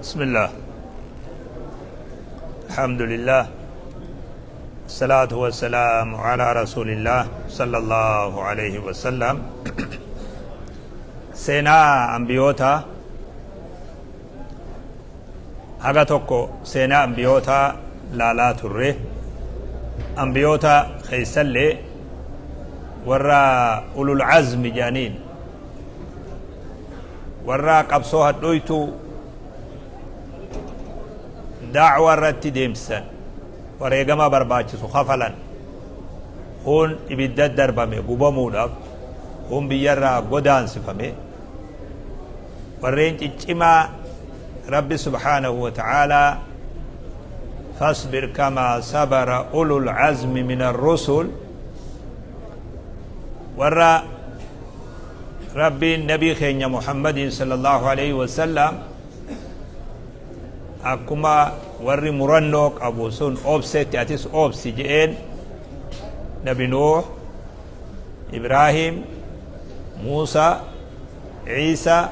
بسم الله، الحمد لله، الصلاة والسلام على رسول الله صلى الله عليه وسلم. Seenaa ambiyootaa haga tokko, seenaa ambiyootaa laalaa turre. Ambiyoota keeysallee warra ulul azmi jedhaniin, warra qabsoo hadhoytuu da'wa irratti deemsisan, wareegama barbaachisu kafalan, kun ibidda darbame gubamuudhaaf, kun biyyarraa godaansifame, warreen ciccimaa Rabbi subhaanahu wa ta'aalaa فاصبر كما صبر أولو العزم من الرسل, warra Rabbiin nabii keenya Muhammadin sallallahu alaihi wasallam akkuma warri murannoo qabu sun obsetti atis obsi je'een, Nabi Nuuh, Ibraahim, Muusa, Ciisa,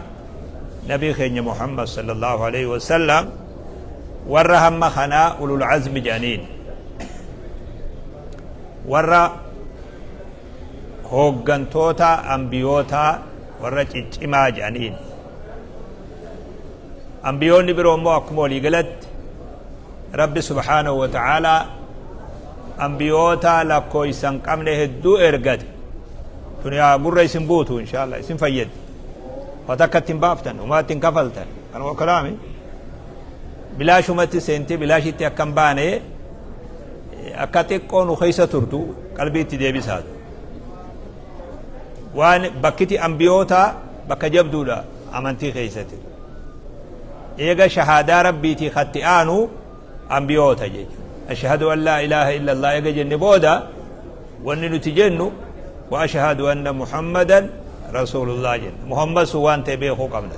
nabii keenya Muhammad sallallahu alaihi wasallam, warra hamma kanaa ulul azmi jedhaniin, warra hooggantoota ambiyootaa, warra ciccimaa jedhaniin. Ambiyoonni biroo immoo akkuma waliigalatti Rabbi subhaanahu wa ta'aalaa ambiyoota lakkoofsa hin qabne hedduu ergate. Tuni haa gurra isin buutu, inshallah isin fayyaddi. Waa takka ittiin baaftan, homaa ittiin kafaltan kanuma kalaami bilaashumatti seentee bilaashitti akka hin baane, akka xiqqoo nu keessa turtu qalbii itti deebisaatu. Waan bakkiti ambiyoota bakka jabduudha amantii keessatti. Eega shahaadaa Rabbiitii katti aanu ambiyoota jechuudha. Ashhadu an laa ilaaha illallah eega jenne booda wanni nuti jennu wa ashhadu anna Muhammadan rasuulullah jenna. Muhammad sun waan ta'e beekuu qabna.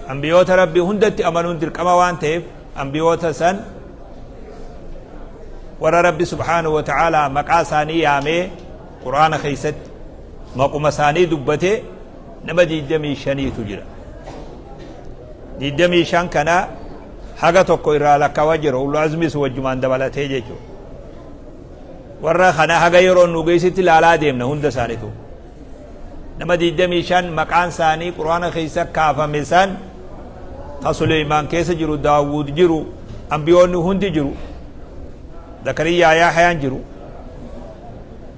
Ambiyoota Rabbii hundatti amanuun dirqama waan ta'eef, ambiyoota san warra Rabbi subhaanahu wa ta'aalaa maqaa isaanii yaamee Quraana keessatti maquma isaanii dubbatee nama 25tu jira. 25 kana haga tokko irraa lakkaawaa jira. Ulul azmis wajjumaan dabalatee jechuudha. Warra kana haga yeroo nu geessitti ilaalaa deemna hunda isaaniitu. Nama 25 maqaan isaanii Quraana keessa kaafame san, ka Suleymaan keessa jiru, Daawud jiru, ambiyoonni hundi jiru, Zakariyaa, Yaahayaan jiru.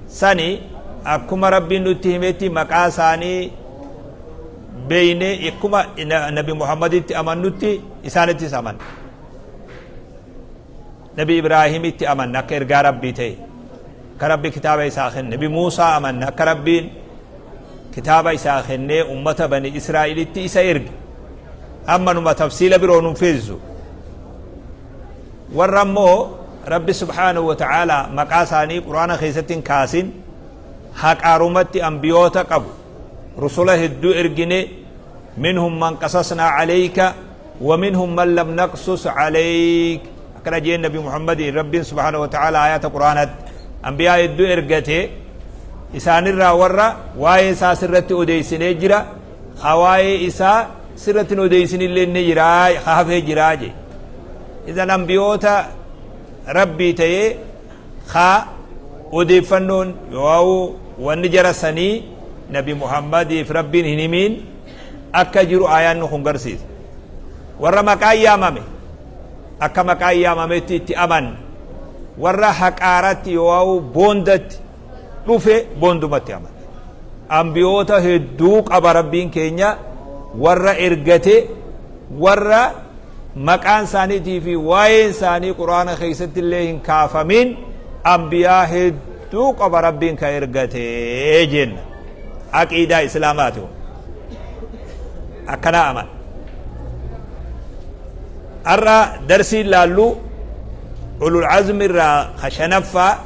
Sani akkuma Rabbiin nutti himetti maqaa isaanii beeyne, akkuma Nabi Muhammaditti amannutti isaanittis amanna. Nabi Ibraahimitti amanna akka ergaa Rabbii ta'e, akka Rabbi kitaaba isaa kenne. Nabi Muusaa amanna akka Rabbiin kitaaba isaa kennee ummata Bani Israa'ilitti isa erge. Amma numa tafsiila biroo nun feesisu. Warra ammoo Rabbi subhaanahu wa ta'aalaa maqaa isaanii Quraana keessatti hin kaasin, haqaarumatti ambiyoota qabu, rusula hedduu ergine, minhum man qasasnaa alayka wa minhum man lam naqsus alayk, akkana jeen Nabi Muhammadiin Rabbiin subhaanahu wa ta'aalaa ayata Quraanatti. Ambiyaa hedduu ergate, isaanirraa warra waa'ee isaa sirratti odeessinee jira, ka waa'ee isaa sirratti hin odeessinillee ni jira, ka hafee jiraa jee. Idan ambiyoota Rabbii ta'ee ka odeeffannoon yoo wanni jara sanii Nabi Muhammadiif Rabbiin hin himiin akka jiru aayaanni kun garsiisa. Warra maqaan yaamame akka maqaan yaamametti itti amanna. Warra haqaaratti yoo boondatti dhufe boondumatti amanna. Ambiyoota hedduu qaba Rabbiin keenya warra ergate, warra maqaan isaaniitii fi waa'een isaanii Quraana keessatti illee hin kaafamin ambiyaa hedduu qaba Rabbiin ka ergate jenna. Aqiidaa Islaamaati kun. Akkanaa aman. Har'a darsiin laallu ulul azmi irraa ka shanaffaa,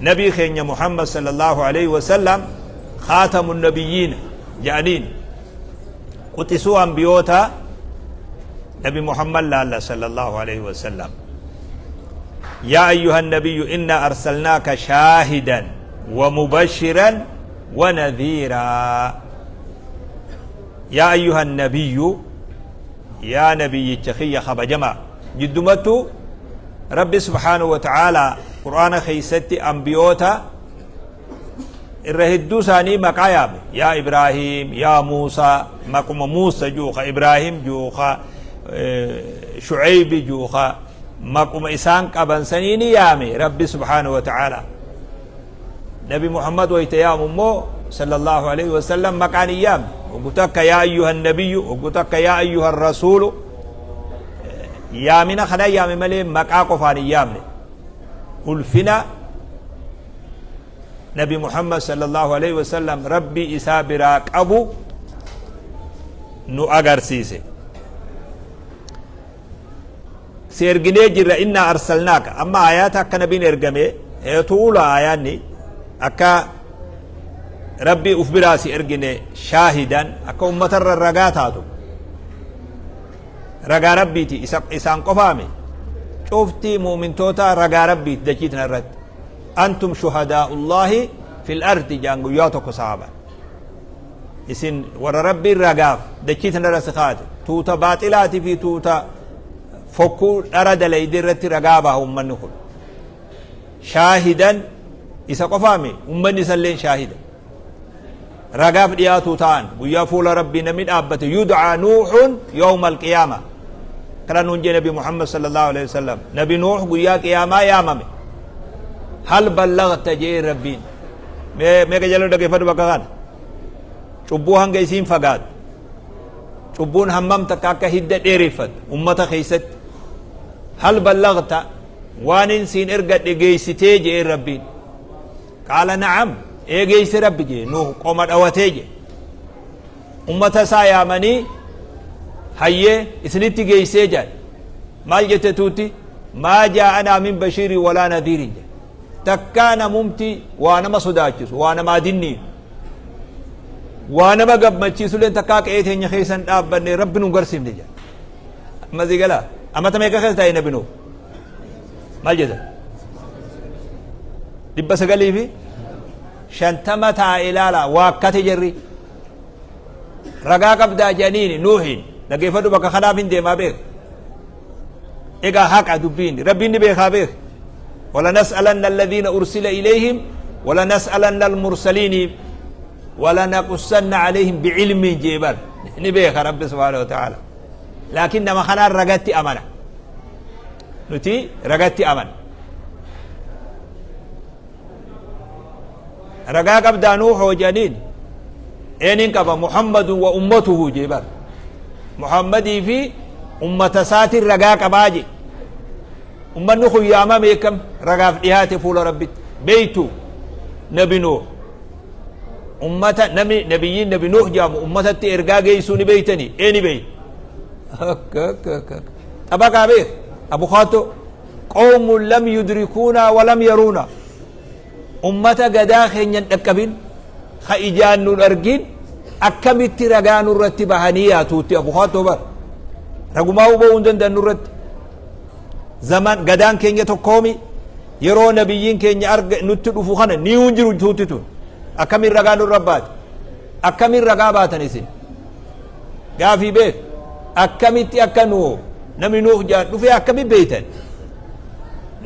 nabii keenya Muhammad sallallahu alaihi wasallam, khaatamun nabiyyiin jedhaniin, quxisuu ambiyoota Nabi Muhammad laalla sallallahu alaihi wasallam. يا أيها النبي إنا أرسلناك شاهدا ومبشرا ونذيرا. يا أيها النبي Yaa nabiyyicha kiyya kabajamaa. Jiddumattuu Rabbi subhaanahu wa ta'aalaa Qur'aana keeysatti ambiyoota irra hedduu isaanii maqaa yaame. Yaa Ibraahiim, yaa Muusaa, maquma Muusa juu ka Ibraahiim juu ka Shu'aybi juu ka maquma isaan qaban saniini yaame Rabbi subhaanahu wa ta'aalaa. Nabi Muhammad wayta yaamu immoo sallallahu alaihi wasallam maqaan hin yaamne. Oggu takka yaa ayyuhan nabiyyu, oggu takka yaa ayyuhan rasuulu. Yaamina kana yaame malee maqaa qofaan hin yaamne. Ulfina Nabi Muhammad sallallahu alaihi wasallam Rabbii isaa biraa qabu nu agarsiise. Si erginee jirra innaa arsalnaaka amma aayaata akka nabiin ergame tuula aayaanni akka rabbii uf biraa si ergine shaahidan akka ummatarra ragaa taatu ragaa rabbiiti isaan qofaame cufti mu'mintoota ragaa rabbiiti dachii tana irratti antum shuhadaa'ullaahi fil ardi jaan guyyaa tokko sahaaba Isin warra Rabbiin ragaaf dachii tanarra si kaate tuuta baaxilaatii fi tuuta fokkuu dhara dalayde irratti ragaa baha ummanni kun. Shaahidan isa qofaami ummanni isalleen shaahida. Ragaaf dhiyaatuu ta'an guyyaa fuula Rabbii namni dhaabbate yud'aa nuuxun yawma alqiyaama. Kana nuun jee Nabi Muhammad sallallahu alaihi wasallam. Nabi Nuux guyyaa qiyaamaa yaamame. Hal ballagta jee Rabbiin. Mee mee qajeeloo dhageeffadhu bakka kana. Cubbuu hanga isiin fagaattu. Cubbuun hammam takka akka hidda dheereffattu ummata keessatti. Hal ballagta waanin siin ergadhe geessitee je'een Rabbiin. Qaala na'am ee geesse Rabbi jee Nuuh qoma dhawatee jee. Ummata isaa yaamanii hayyee isinitti geessee jedhan. Maal jette tuutti? Maa jaa'anaa min bashiirin walaa nadhiirin jedhe. Takkaa namumti waa nama sodaachisu, waa namaa dinniinu, waa nama gammachiisulleen takkaa qe'ee teenya keessa hin dhaabbanne Rabbi nu garsiifne jedha. Amma sii galaa? Amata meeqa keessa taa'e nabi Nuuh? Maal jedha? 950 taa'e ilaala waakkate jarri. Ragaa qabdaa jedhaniini Nuuhiin dhageeffadhu bakka kanaaf hin deemaa beeka. Egaa haqa dubbiin Rabbiin ni beekaa beeka. Walanas'alanna alladhiina ursila ilayhim walanas'alanna almursaliini walanaqussanna alayhim bi'ilmiin jee bar ni beeka Rabbi subhaanahu wa ta'ala. Laakiin nama kanaan ragatti amana. Nuti ragatti amana. Ragaa qabdaa Nuuhoo jedhaniin eenin qaba Muhammadun wa ummatuhu jee bar. Muhammadii fi ummata isaatiin ragaa qabaa jee. Ummanni kun yaamame akkam ragaaf dhihaate fuula Rabbitti. Beeytu Nabi Nuuh. Ummata nami nabiyyiin Nabi Nuuh jedhamu ummatatti ergaa geessuu ni beeytanii? Ee ni beeyna. Akka akka akka. Xabaqaa beek. Abukaatoo. Qawmun lam yudrikuunaa wa lam yaruunaa. Ummata gadaa keenya hin dhaqqabin, ka ijaan nun argin, akkamitti ragaa nurratti bahanii yaatuutti abukaattoo bar. Ragumaa huba'uu hin danda'an nurratti. Zaman gadaan keenya tokkoomi yeroo nabiyyiin keenya arga nutti dhufu kana ni hin jiru tuutti tun. Akkamiin ragaa nurra baate? Akkamiin ragaa baatan isin? Gaafii beek. Akkamitti akka nu namni Nuuh jedhan dhufee akkamitti beektan?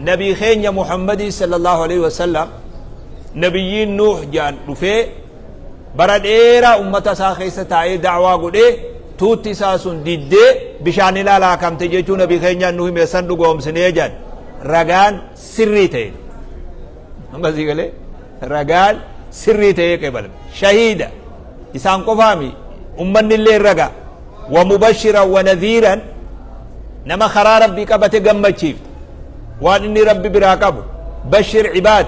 Nabii keenya Muhammadii sallallahu alaihi wasallam nabiyyiin Nuuh jedhan dhufee bara dheeraa ummata isaa keessa taa'ee da'waa godhee tuutti isaa sun diddee bishaan ilaalaa kamte jechuu nabii keenyaan nu hime san dhugoomsinee jedhan ragaan sirrii ta'e. Amma sii galee ragaan sirrii ta'ee qeebalame. Shahiida isaan qofaami ummanni illee ragaa wa mubashiran wa nadhiiran nama karaa rabbii qabate gammachiifte waan inni rabbi biraa qabu bashir ibaad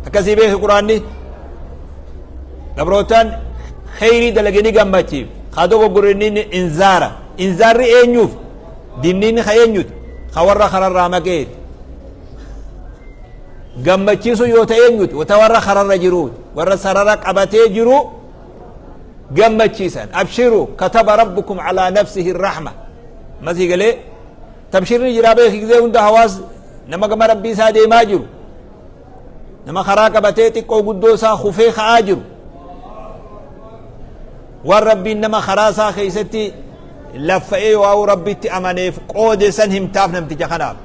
akkasii beeki quraanni gabrootaan kheyrii dalage ni gammachiifte kaa dogoggore inni inzaara inzaarri eenyuuf dinniin ka eenyuti ka warra kararraa maqeeti Gammachiisuu yoo ta'e eenyuti? Wata warra kararra jiruuti. Warra sarara qabatee jiru gammachiisan. Abshiru kataba rabbukum alaa nafsihi rahma. Masii galee tabshirri jiraa beeki gizee hunda hawaas nama gama rabbii isaa deemaa jiru. Nama karaa qabatee xiqqoo guddoo isaa kufee ka'aa jiru. Waan rabbiin nama karaa isaa keessatti Laffa'ee waa'uu Rabbitti amaneef qoode san himtaaf namticha kanaaf.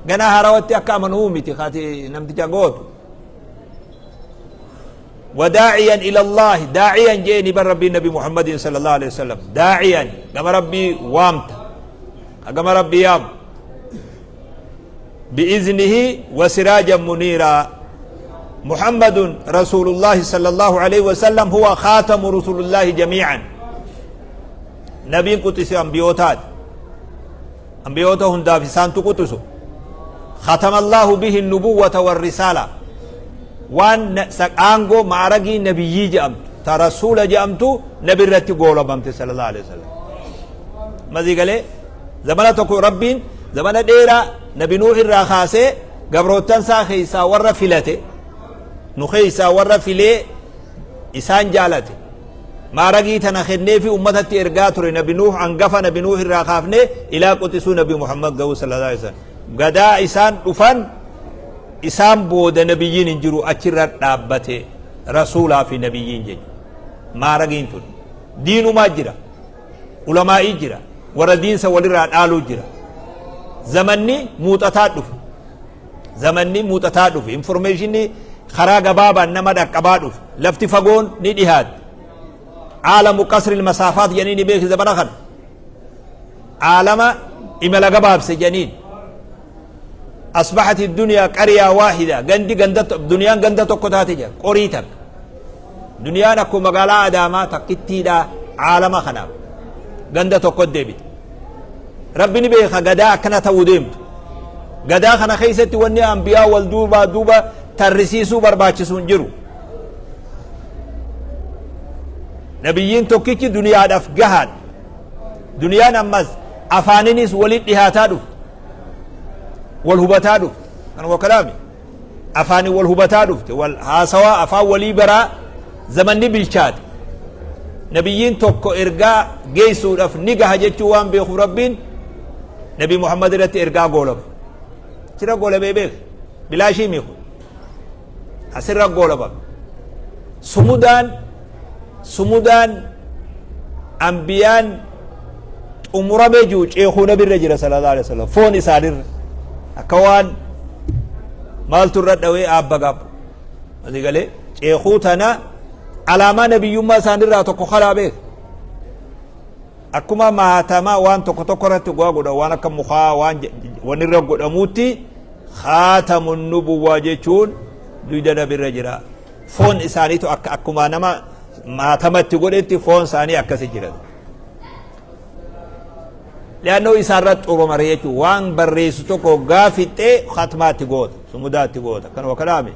Ganaa haarawatti akka amanuu miti kati namticha gootu. وداعيا إلى الله، داعيا جيني بر ربي النبي محمد صلى الله عليه وسلم، داعيا كما ربي وامت كما ربي يام بإذنه وسراجا منيرا. محمد رسول الله صلى الله عليه وسلم هو خاتم رسول الله جميعا. نبي قدس أنبيوتات أنبيوته هندا في سانتو قدسو ختم الله به النبوة والرسالة. وان سقانغو معرقي نبيي جأمت ترسول جأمتو نبي رتي قولة بامت صلى الله عليه وسلم. ما زي قال زمانة تكو ربين زمانة ديرا نبي نوح الراخاسي قبروتان ساخيسا ورا فلته نخيسا ورا فلي إسان جالته ما رقيت أنا خدني في أمتي إرقاتر نبي نوح أنقف نبي نوح الراخافني إلى قدسو نبي محمد قو صلى الله عليه وسلم. قدا إسان أفن إسان بود نبيين انجرو أتشرر دابته رسولا في نبيين جي ما رقين تون دينو ما جرا علماء جرا ورا دين سوالي آلو جرا. زمني موتتات دف زمني موتتات دف انفورميشني خراغ بابا نما دقبا دف لفتي فقون نديهاد عالم قصر المسافات جنين بيخ زبنا خن عالم إملا قباب سجنين. أصبحت الدنيا قرية واحدة غندي غندت دنيا غندت قطاتي قريتك دنيا نكو مغالا أداما تقتي دا عالم خنا غندت قدبت ربي نبيخ غدا كنا توديمت غدا خنا خيست وني أنبياء والدوبا دوبا ترسيسو برباچسون جرو نبيين توكيكي دنيا دف جهاد دنيا نمز أفانينيس ولد إهاتادو والهبتادو أنا وكلامي أفاني والهبتادو والهاسوا أفا ولي برا زمن بالشاد نبيين توكو إرجاء جيسو دف نجح جتوان بيخو ربين نبي محمد رت إرجاء قولب ترى قولب بيخ بلا شيء ميخو أسر قولب سمودان سمودان أنبيان أمور بيجوج إخو نبي الرجل صلى الله عليه وسلم فون إسالر أكوان مال ترد أوي أبا قاب هذي قال إخو تنا على ما نبي يوم سانر راتو خلا بيخ أكما ما تما وان تكو تكرت غوا وانا كم مخا وان ونرق أموتي خاتم النبوة جتون دويدا نبي الرجل فون إسانيتو أكما نما ما تمت تقول أنت فون ثاني أكسي جرد لأنه إسارة أورومارية وان بريس تكو غافت ختمات تقول سمودات تقول كانوا وكلامي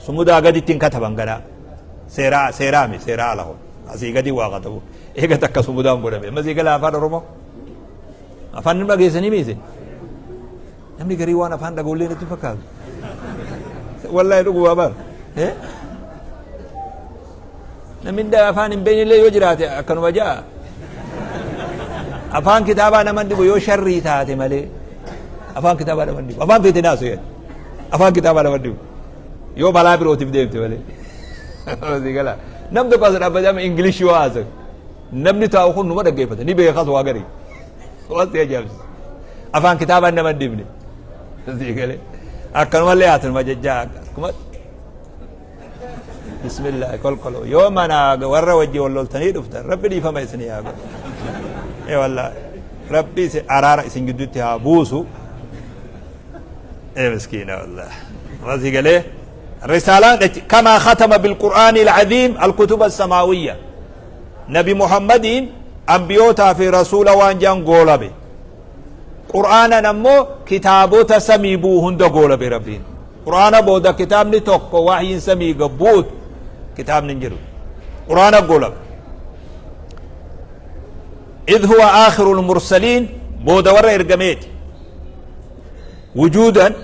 سمودا قد تنكتب أنقنا سيرا سيرامي سيرا لهم أسي قدي واقتبو إيه قد سمودا مبرمي ما زي قال أفان رومو أفان ما جيسني ميزي نمني قريوان أفان دقول لي نتفكر والله يلقوا أبار إيه نمن ده أفان بين اللي يجرات كانوا وجاء أفان كتابة نمن دبو يو شري تاتي مالي أفان كتابة نمن دبو أفان في تناسو يعني أفان كتابة نمن دبو يو بلا بروتي بديمتي مالي زي قال نم دو قصر أبدا من إنجليش وازك نمني تاوخون نما دقيفة نبي خاص واقري واسي يا جابس أفان كتابة نمن دبني زي قال أكنوا اللي هاتن ما جاك بسم الله كل كل يوم أنا ورا وجهي والله تنيد أفتر ربي لي فما يسني يا إيه والله ربي أرار سنجدتها بوسو إيه مسكينة والله ما قال إيه الرسالة كما ختم بالقرآن العظيم الكتب السماوية نبي محمد أنبيوتا في رسول وانجان قولبي قرآن نمو كتابو تسمي بوهند قولبي ربين قرآن بودا كتاب نتوك وحي سمي قبوت كتاب ننجرو قرآن قولب إذ هو آخر المرسلين بودا ورا إرقميت وجودا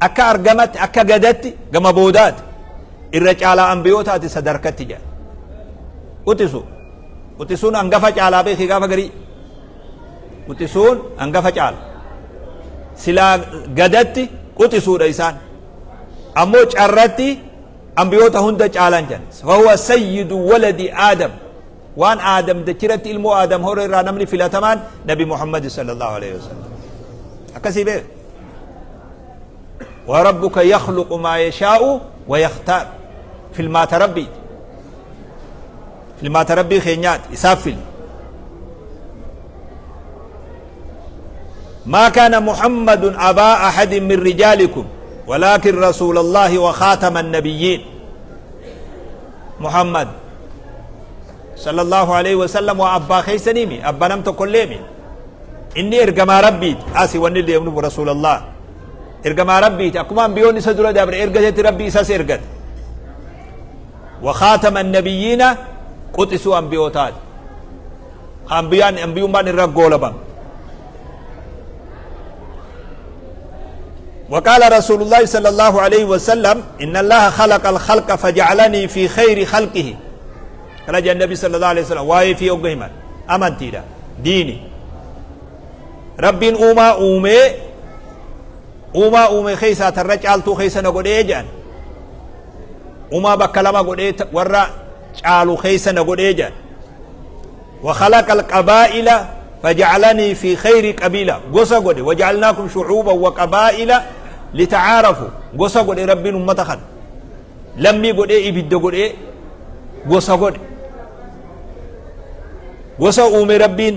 أكا أرقمت أكا قدت قم بودات إرج على أنبيوتات سدركت جا أتسو أتسون أنقفج على بيخي قافة قري أتسون أنقفج على سلا قدت أتسو ريسان أموج أرتي أنبيوتا هندج على جن فهو سيد ولد آدم. Waan Aadam dachiratti ilmoo Aadam hore irraa namni filatamaan Nabi Muhammad sallallahu alaihi wasallam. Akkasii beek. Wa rabbuka yakhluqu maa yashaa'u wa yakhtaar. Filmaata Rabbii. Filmaata Rabbii keenyaati. Isaaf fili. ما كان محمد أبا أحد من رجالكم ولكن رسول الله وخاتم النبيين. محمد صلى الله عليه وسلم وأبا خيسنيمي أبا نمت كليمي إني إرجما ربي آسي وني اللي يمنو رسول الله إرجما ربي أكما بيوني سدرة دابر إرجت ربي إساس إرجت وخاتم النبيين قطسوا أنبيوتات أنبيان أنبيون بان الرقولبا. وقال رسول الله صلى الله عليه وسلم إن الله خلق الخلق فجعلني في خير خلقه. قال النبي صلى الله عليه وسلم واي في أقيما أمنتي دا ديني رب أوما أومي أوما أومي خيسا ترجعلتو خيسا نقول إيجان أوما بكلمة قول إيه ورا جعلو خيسا نقول إيجان. وخلق القبائل فجعلني في خير قبيلة قصة قولي وجعلناكم شعوبا وقبائل لتعارفوا قصة قولي ربي أمتخن لمي قولي إيه بيد قولي إيه قصة قولي قصة أمي ربين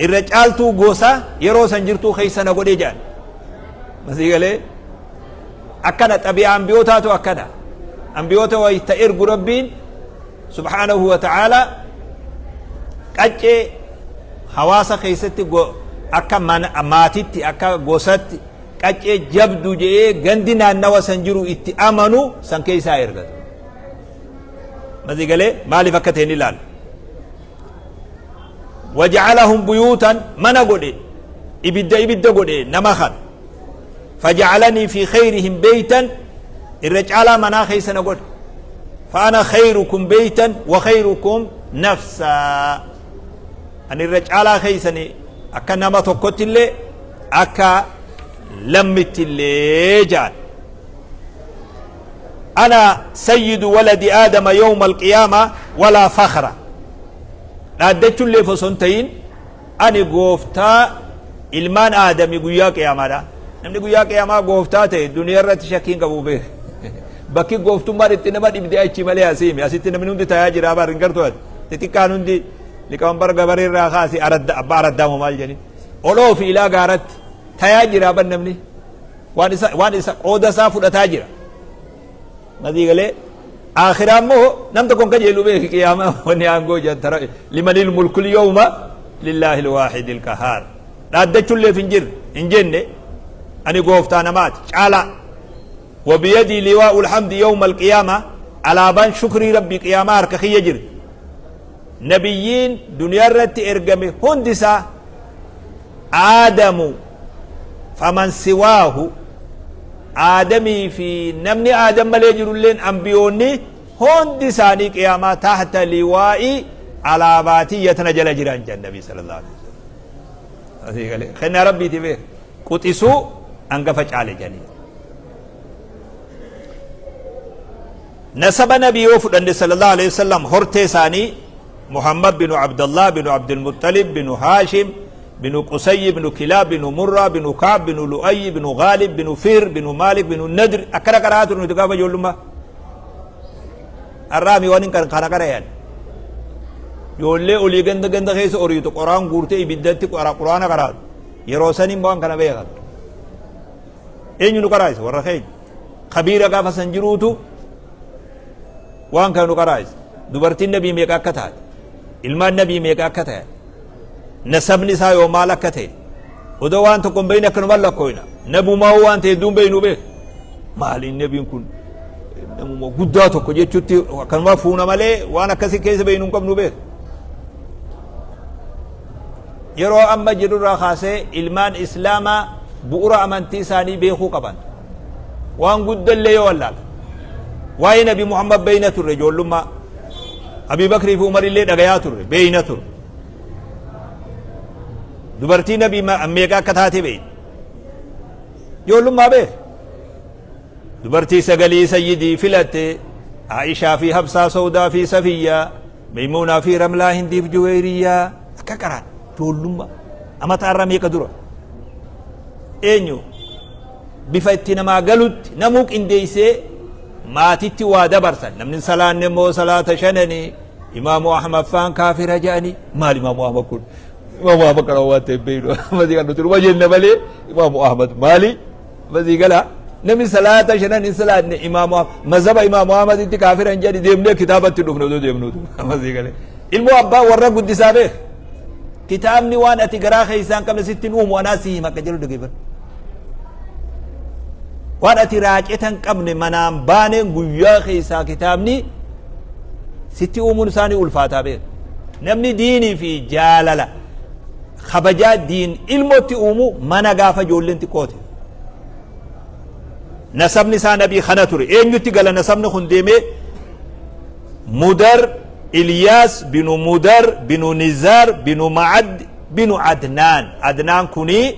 الرجالتو قصة يروسا جرتو خيسنا قولي جان مسيح قال أكنت أبي أنبيوتاتو أكنا أنبيوتو ويتئرق ربين سبحانه وتعالى قجي hawaasa keessatti akka maatitti akka gosatti qaccee jabdu jedhee gandi naannawa san jiru itti amanu san keessaa ergatu. Masii galee maaliif akka ta'e ni ilaalla. Waja'alahum buyuutan mana godhe ibidda ibidda godhe nama kan faja'alanii fi khayrihim beeytan irra caalaa manaa keessa na godhe fa'ana khayrukum beeytan wa khayrukum nafsaa. Ani irra caalaa keeysani akka nama tokkotti illee akka lammitti illee jaan. Ana sayyidu waladi aadama yawma alqiyaama walaa fakhra. Dhaaddachullee osoo hin ta'in ani gooftaa ilmaan aadami guyyaa qiyaamaadha. Namni guyyaa qiyaamaa gooftaa ta'e duniyaa irratti shakkiin qabu beek. Bakki gooftummaan itti nama dhibde achi malee asiimi. Asitti namni hundi tayaa jira abaar hin gartuu ati. Xixiqqaan hundi liqawan gabaree irraa kaasi aradda abbaa araddaa moo maal jedhani oloo fi ilaa gaaratti tayaa jira ban namni waan isa qooda isaa fudhataa jira. Masii galee akhiraa immoo nam tokko hin kajeelu beeki qiyaama wanni aangoo jedhan tara limanil mulkul yawma lillaahi alwaahid alqahaar. Dhaaddachulleef hin jirre hin jenne ani gooftaa namaati caalaa. وبيدي لواء الحمد يوم القيامة alaabaan shukrii rabbii qiyaamaa harka kiyya jira. Nabiyyiin duniyaa irratti ergame hundi isaa Aadamu faman siwaahu Aadamii fi namni Aadam malee jirulleen ambiyoonni hundi isaanii qiyaamaa tahta liwaa'ii alaabaatiyya tana jala jiran jedhan Nabii sallallahu alaihi wasallam. Asii galee kennaa rabbiiti beek quxisuu hangafa caale jedhanii. Nasaba nabii yoo fudhanne sallallahu alaihi wasallam hortee isaanii Muhammad binu Abdallah binu Abdulmuttalib binu Haashim binu Qusayyi binu Kilaab binu Murraa binu Kaab binu Lu'ayyi binu Gaalib binu Fihr binu Maalik binu Nadr akkana qara'aa turre nuti gaafa ijoollummaa. Har'aami waan hin kana qara'an. Ijoollee olii ganda ganda keessa oriitu qoraan guurtee ibiddatti quraana qaraatu. Yeroo saniin waan kana beekan. Eenyu nu qaraayisa warra keenya. Kabiira gaafa san jiruutu waan kana nu qaraayisa. Dubartiin nabii meeqa akka taate, ilmaan nabii meeqa akka ta'e, nasabni isaa yoo maal akka ta'e, odoo waan tokko hin beekne akkanuma lakkooyna. Nabumaa waan ta'e hedduun beeknu beek. Maaliin nabiin kun namuma guddaa tokko jechuutti akkanuma fuuna malee waan akkasii keessa beeknu hin qabnu beek. Yeroo amma jirurraa kaasee ilmaan Islaamaa bu'uura amantii isaanii beekuu qaban. Waan guddallee yoo wallaala. Waa'ee Nabi Muhammad beeyna turre ijoollummaa. Abii Bakrii fi Umar illee dhagayaa turre beeyna turre. Dubartii Nabii meeqa akka taate beeyna. Ijoollummaa beek. Dubartii sagalii sayyidii filatte Aishaa fi Habsaa Sawdaa fi Safiyyaa. Meymuunaa fi Ramlaa Hindiif Juweyriyyaa akka qaraan ijoollummaa amata irra meeqa dura eenyu bifa itti namaa galutti namuu qindeessee maatitti waa dabarsan. Namni hin salaanne immoo salaata shananii Imaamu Ahmad faan kaafira jedhanii. Maal Imaamu Ahmad kun? Imaamu Ahmad kana waan ta'e beeknu. Masii kan nuti dhuma jenna malee Imaamu Ahmad maali? Masii gala namni salaata shanan hin salaanne Imaamu Ahmad mazhaba Imaamu Ahmaditti kaafira hin jedhi deemnee kitaabatti dhufne odoo deemnuutu. Masii galee ilmoo abbaa warra guddisaa beek. Kitaabni waan ati garaa keessaa hin qabne sitti hin uumu, anaa si hima akka jedhu dhaggeeffadhu. Waan ati raaceta hin qabne manaan baaneen guyyaa keessaa kitaabni sitti uumuun isaanii ulfaataa beeka. Namni diinii fi jaalala kabajaa diin ilmootti uumu mana gaafa ijoolleen xiqqoote. Nasabni isaa nabii kana ture. Eenyutti gala nasabni kun deemee? Mudar Ilyaas binu Mudar binu Nizaar binu Ma'ad binu Adnaan. Adnaan kunii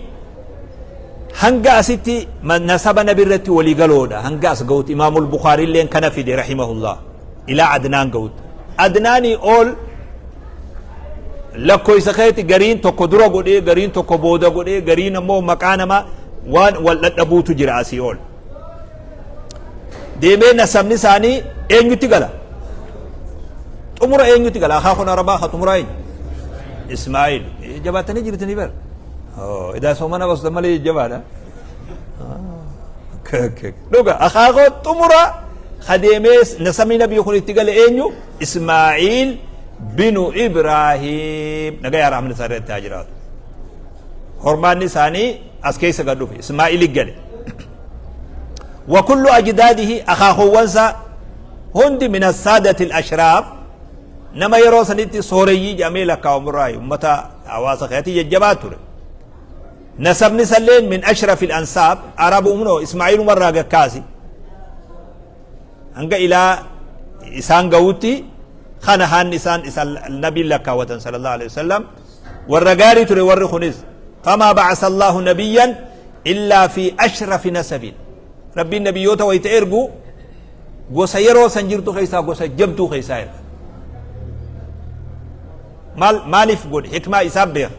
hanga asitti nasaba nabi irratti walii galoodha. Hanga as ga'utti Imaamul Bukaarii illeen kana fide rahimahullah. Ilaa Adnaan ga'utti. Adnaanii ol lakkoofsa keetti gariin tokko dura godhee, gariin tokko booda godhee, gariin ammoo maqaa namaa waan wal dhadhabuutu jira asii ol. Deemee nasabni isaanii eenyutti gala? Xumura eenyutti gala? Akaakun Arabaa ka xumuraa eenyu? Ismaa'il. Jabaatanii jirtanii bara. Idaa soomana basuta malee jabaadha. Dhuga akaakoo xumura ka deemee nasabni nabii kun itti gale eenyu? Ismaa'il binu Ibraahim. Nagayaa rahmanni isaa irratti haa jiraatu. Hormaanni isaanii as keessa gad dhufe. Ismaa'ili gale. Wa kullu ajdaadihi akaakuuwwansaa hundi min assaadati al-ashraaf nama yeroo sanitti sooreyyii jedhamee lakkaa'amu irraa ummata hawaasa keessatti jajjabaa ture. Nasabni salleen min ashrafi al-ansaab Arabu munoo Ismaa'iiluma irraa gakkaasi. Hanga ilaa isaan ga'utti kana haanni isaan isaan nabiin lakkaawwatan sallallahu alaihi wasallam warra gaarii ture warri kunis. Famaa ba'asa Allahu nabiyyan illaa fi ashrafi nasabin. Rabbiin nabiyyoota wayita ergu gosa yeroo san jirtu keessaa gosa jabduu keessaa erga. Maal maaliif godhe? Hikmaa isaa beeka,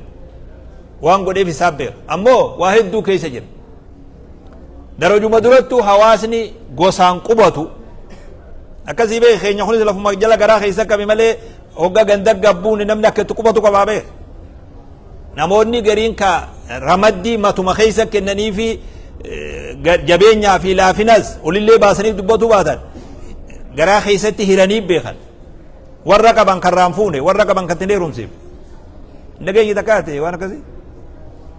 waan godheef isaa beeka. Ammoo waa hedduu keessa jira. Darajuma durattuu hawaasni gosaan qubatu akkasii beeka. Keenya kunis lafuma jala garaa keessa qabe malee hogga ganda gabbuun namni akka itti qubatu qabaa beeka. Namoonni gariin ka ramaddii matuma keessa kennanii fi jabeenyaa fi laafinas olillee baasanii dubbatu baatan garaa keessatti hiranii beekan. Warra qaban kan raan fuune, warra qaban kan ittiin heerumsiif. Nageenyi takkaa ta'e waan akkasii.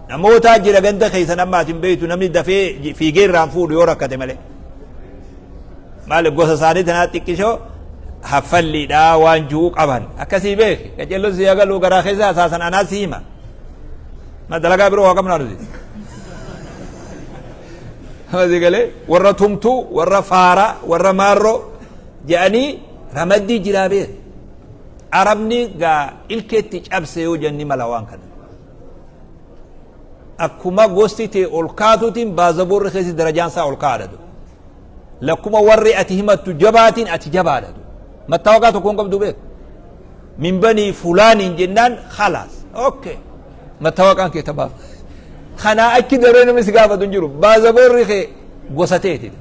Namootaa jira ganda keessan amma ati hin beektu, namni dafee fiigee irraan fuudhu yoo rakkate malee. Maali gosa isaanii tanaa xiqqishoo haffalliidhaa waan ji'uu qaban akkasii beeki. Qaceelloon si yagaluu garaa keessa hasaasan anaa si hima. Ma dalagaa biroo waa qabnaa nuti. Masii galee warra tumtuu, warra faaraa, warra maarroo jedhanii ramaddii jiraa beeki. Arabni gaa ilkeetti cabse yoo jenni mala waan kana. Akkuma gosti tee ol kaatuutiin baazaboorri keessi darajaan isaa ol kaa'adha. Lakkuma warri ati himattu jabaatiin ati jabaadha. Mattaawaqaa tokkoon qabdu beeku. Min banii fulaaniin jennaan khalaas. Okay. Mattaawaqaan kee tabaaf. Kanaa achi dabree namni si gaafatu hin jiru. Baazaboorri kee gosa teeti.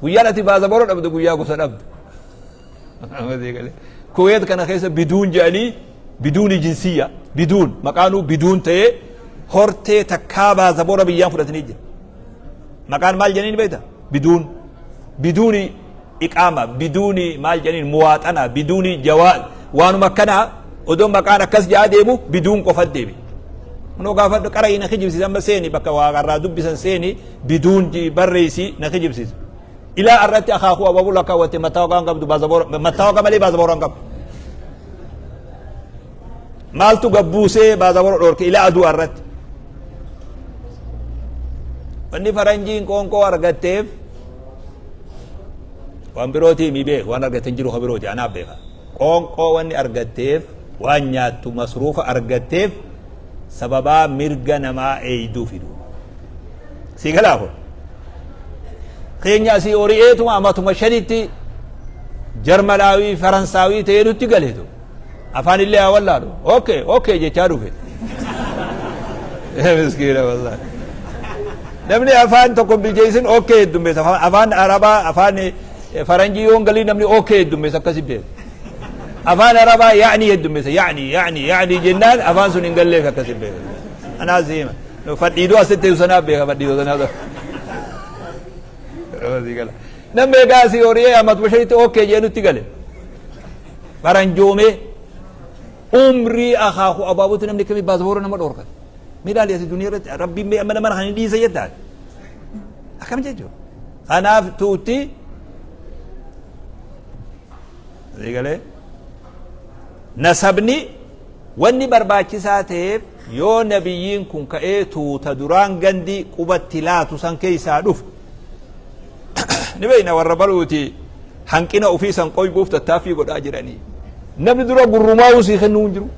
Guyyaan ati baazaboora dhabdu guyyaa gosa dhabdu. Kuweet kana keessa biduun jedhanii, biduuni jinsiyya, biduun maqaanuu biduun ta'ee hortee takkaa baazaboora biyyaan fudhatanii jira. Maqaan maal jedhanii beekta? Biduun. Biduuni iqaama, biduuni maal jedhaniin muwaaxana, biduuni jawaa, waanuma akkanaa odoo maqaan akkas jedhaa deemu biduun qofa deebi. Kunoo gaafa qara'ii na kijibsiisa amma seeni bakka waaqarraa dubbisan seeni biduun barreessi na kijibsiisa. Ilaa irratti akaakuu ababuu lakkaawwatte mattaawaqaa hin qabdu, baazaboora mattaawaqaa malee baazaboora hin qabdu. Maaltu gabbuusee baazaboora dhoorke ilaa aduu irratti? Wanni faranjiin qoonqoo argatteef waan birootii mi beek, waan argatte hin jiru ka birooti anaaf beeka. Qoonqoo wanni argatteef waan nyaattu masruufa argatteef sababaa mirga namaa eeyduu fidu. Sii galaa kun. Keenya asii hori'eetuma amatuma shanitti Jarmalaawii Faransaawii ta'ee nutti galeetu afaan illee haa wallaalu okay okay jechaa dhufe. Miskiina wallaahi. Namni afaan tokko bilcheessin okay heddummeessa. Afaan Arabaa, afaan Faranjii yoon galii namni okay heddummeessa akkasi beeka. Afaan Arabaa yaa'ni heddummeessa, yaa'ni yaa'ni yaa'ni jennaan afaan sun hin galleef akkasi beeka. Anaas hima. Fadhiidoo asitti sanaaf beeka, fadhiidoo sanaaf. Namni egaa asii horiyee amatuma shanitti okay jee nutti gale. Faranjoomee umrii akaaku abaabotti namni kamii baasaboora nama dhoorkate. Mee ilaali asii duniyaa irratti rabbiin mee amma nama kana hin dhiisa jettaa. Akkam jechuudha. Kanaaf tuutti galee nasabni wanni barbaachisaa ta'eef yoo nabiyyiin kun ka'ee tuuta duraan gandi qubatti laatu san keessaa dhufu ni beekna warra baluuti hanqina ofii san qoybuuf tattaaffii godhaa jiranii. Namni dura gurrumaa'uu sii kennuu hin jiru.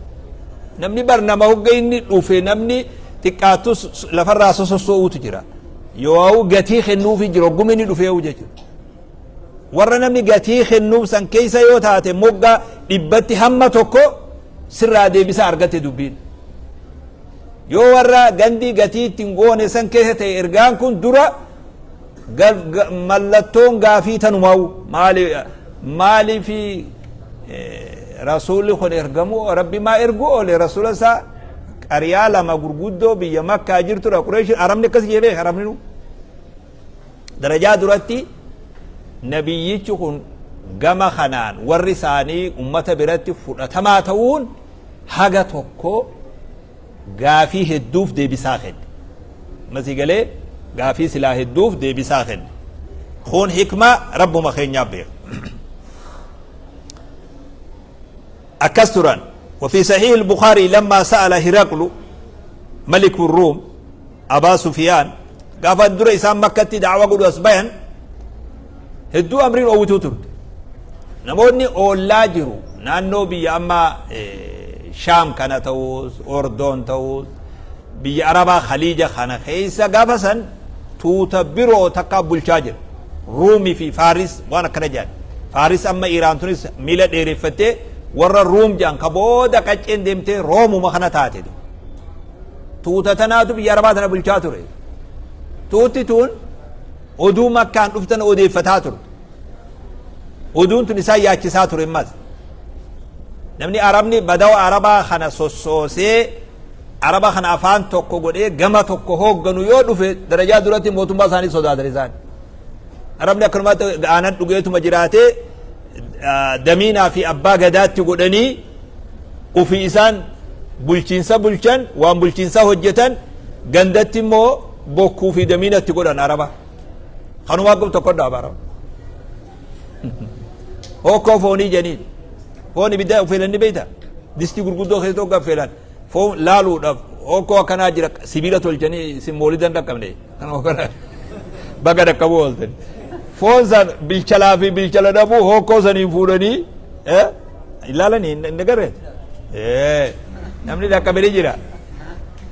Namni bar nama hogga inni dhufe namni xiqqaattus lafarraa sosossoo'uutu jira. Yoo gatii kennuufi jira hogguma inni dhufee'u jechuudha. Warra namni gatii kennuuf san keessa yoo taate mogga dhibbatti hamma tokko sirraa deebisa argatte dubbiin. Yoo warra gandii gatii ittiin goone san keessa ta'e ergaan kun dura mallattoon gaafii tanumaa'u maali maaliifi rasuulli kun ergamuu rabbi maa erguu oole rasuula isaa qariyaa lama gurguddoo biyya makkaa jirtudha Qureesh arabni akkas jee beeka arabni nu darajaa duratti nabiyyichi kun gama kanaan warri isaanii ummata biratti fudhatamaa ta'uun haga tokko gaafii hedduuf deebisaa kenne. Masii galee gaafii silaa hedduuf deebisaa kenne. Kun hikmaa rabbuma keenyaa beeka. Akkas turan. وفي صحيح البخاري لما سأل هرقل ملك الروم أبا سفيان قافا در إسان مكة دعوة قد أسبيان هدو أمرين أوتو ترد namoonni oollaa jiru naannoo biyya amma Shaam kana ta'us Ordoon ta'us biyya Arabaa Khaliija kana keessa gaafa san tuuta biroo takkaa bulchaa jira. Ruumii fi Faaris waan akkana jedhan. Faaris amma Iraan tunis miila dheereffattee warra Ruum jedhan ka booda qacceen deemtee Roomuma kana taate. Tuuta tanaatu biyya Arabaa tana bulchaa ture. Tuutti tun oduu Makkaan dhuftan odeeffataa turte. Oduun tun isaan yaachisaa ture ammas. Namni Arabni badawa Arabaa kana sossoosee Araba kana afaan tokko godhee gama tokko hoogganu yoo dhufe darajaa duratti mootummaa isaanii sodaatan isaan. Arabni akkanumatti aanan dhugeetuma jiraatee damiinaa fi abbaa gadaatti godhanii ofii isaan bulchiinsa bulchan waan bulchiinsaa hojjetan gandatti immoo bokkuu fi damiinatti godhan Araba. Kanumaa gub tokko dhaaba Araba. Hokkoo foonii janiin. Foon ibidda affeelan ni beekta. Distii gurguddoo keessa tokko affeelan. Foon laaluudhaaf hokkoo akkanaa jira sibiila tolchanii isin moolidan dhaqqabne. Kanuma baga dhaqqabuu ooltan. Foon san bilchalaa fi bilchala dhabuu hokkoo saniin fuudhanii ilaalanii hin agarre. Namni dhaqqabe ni jira.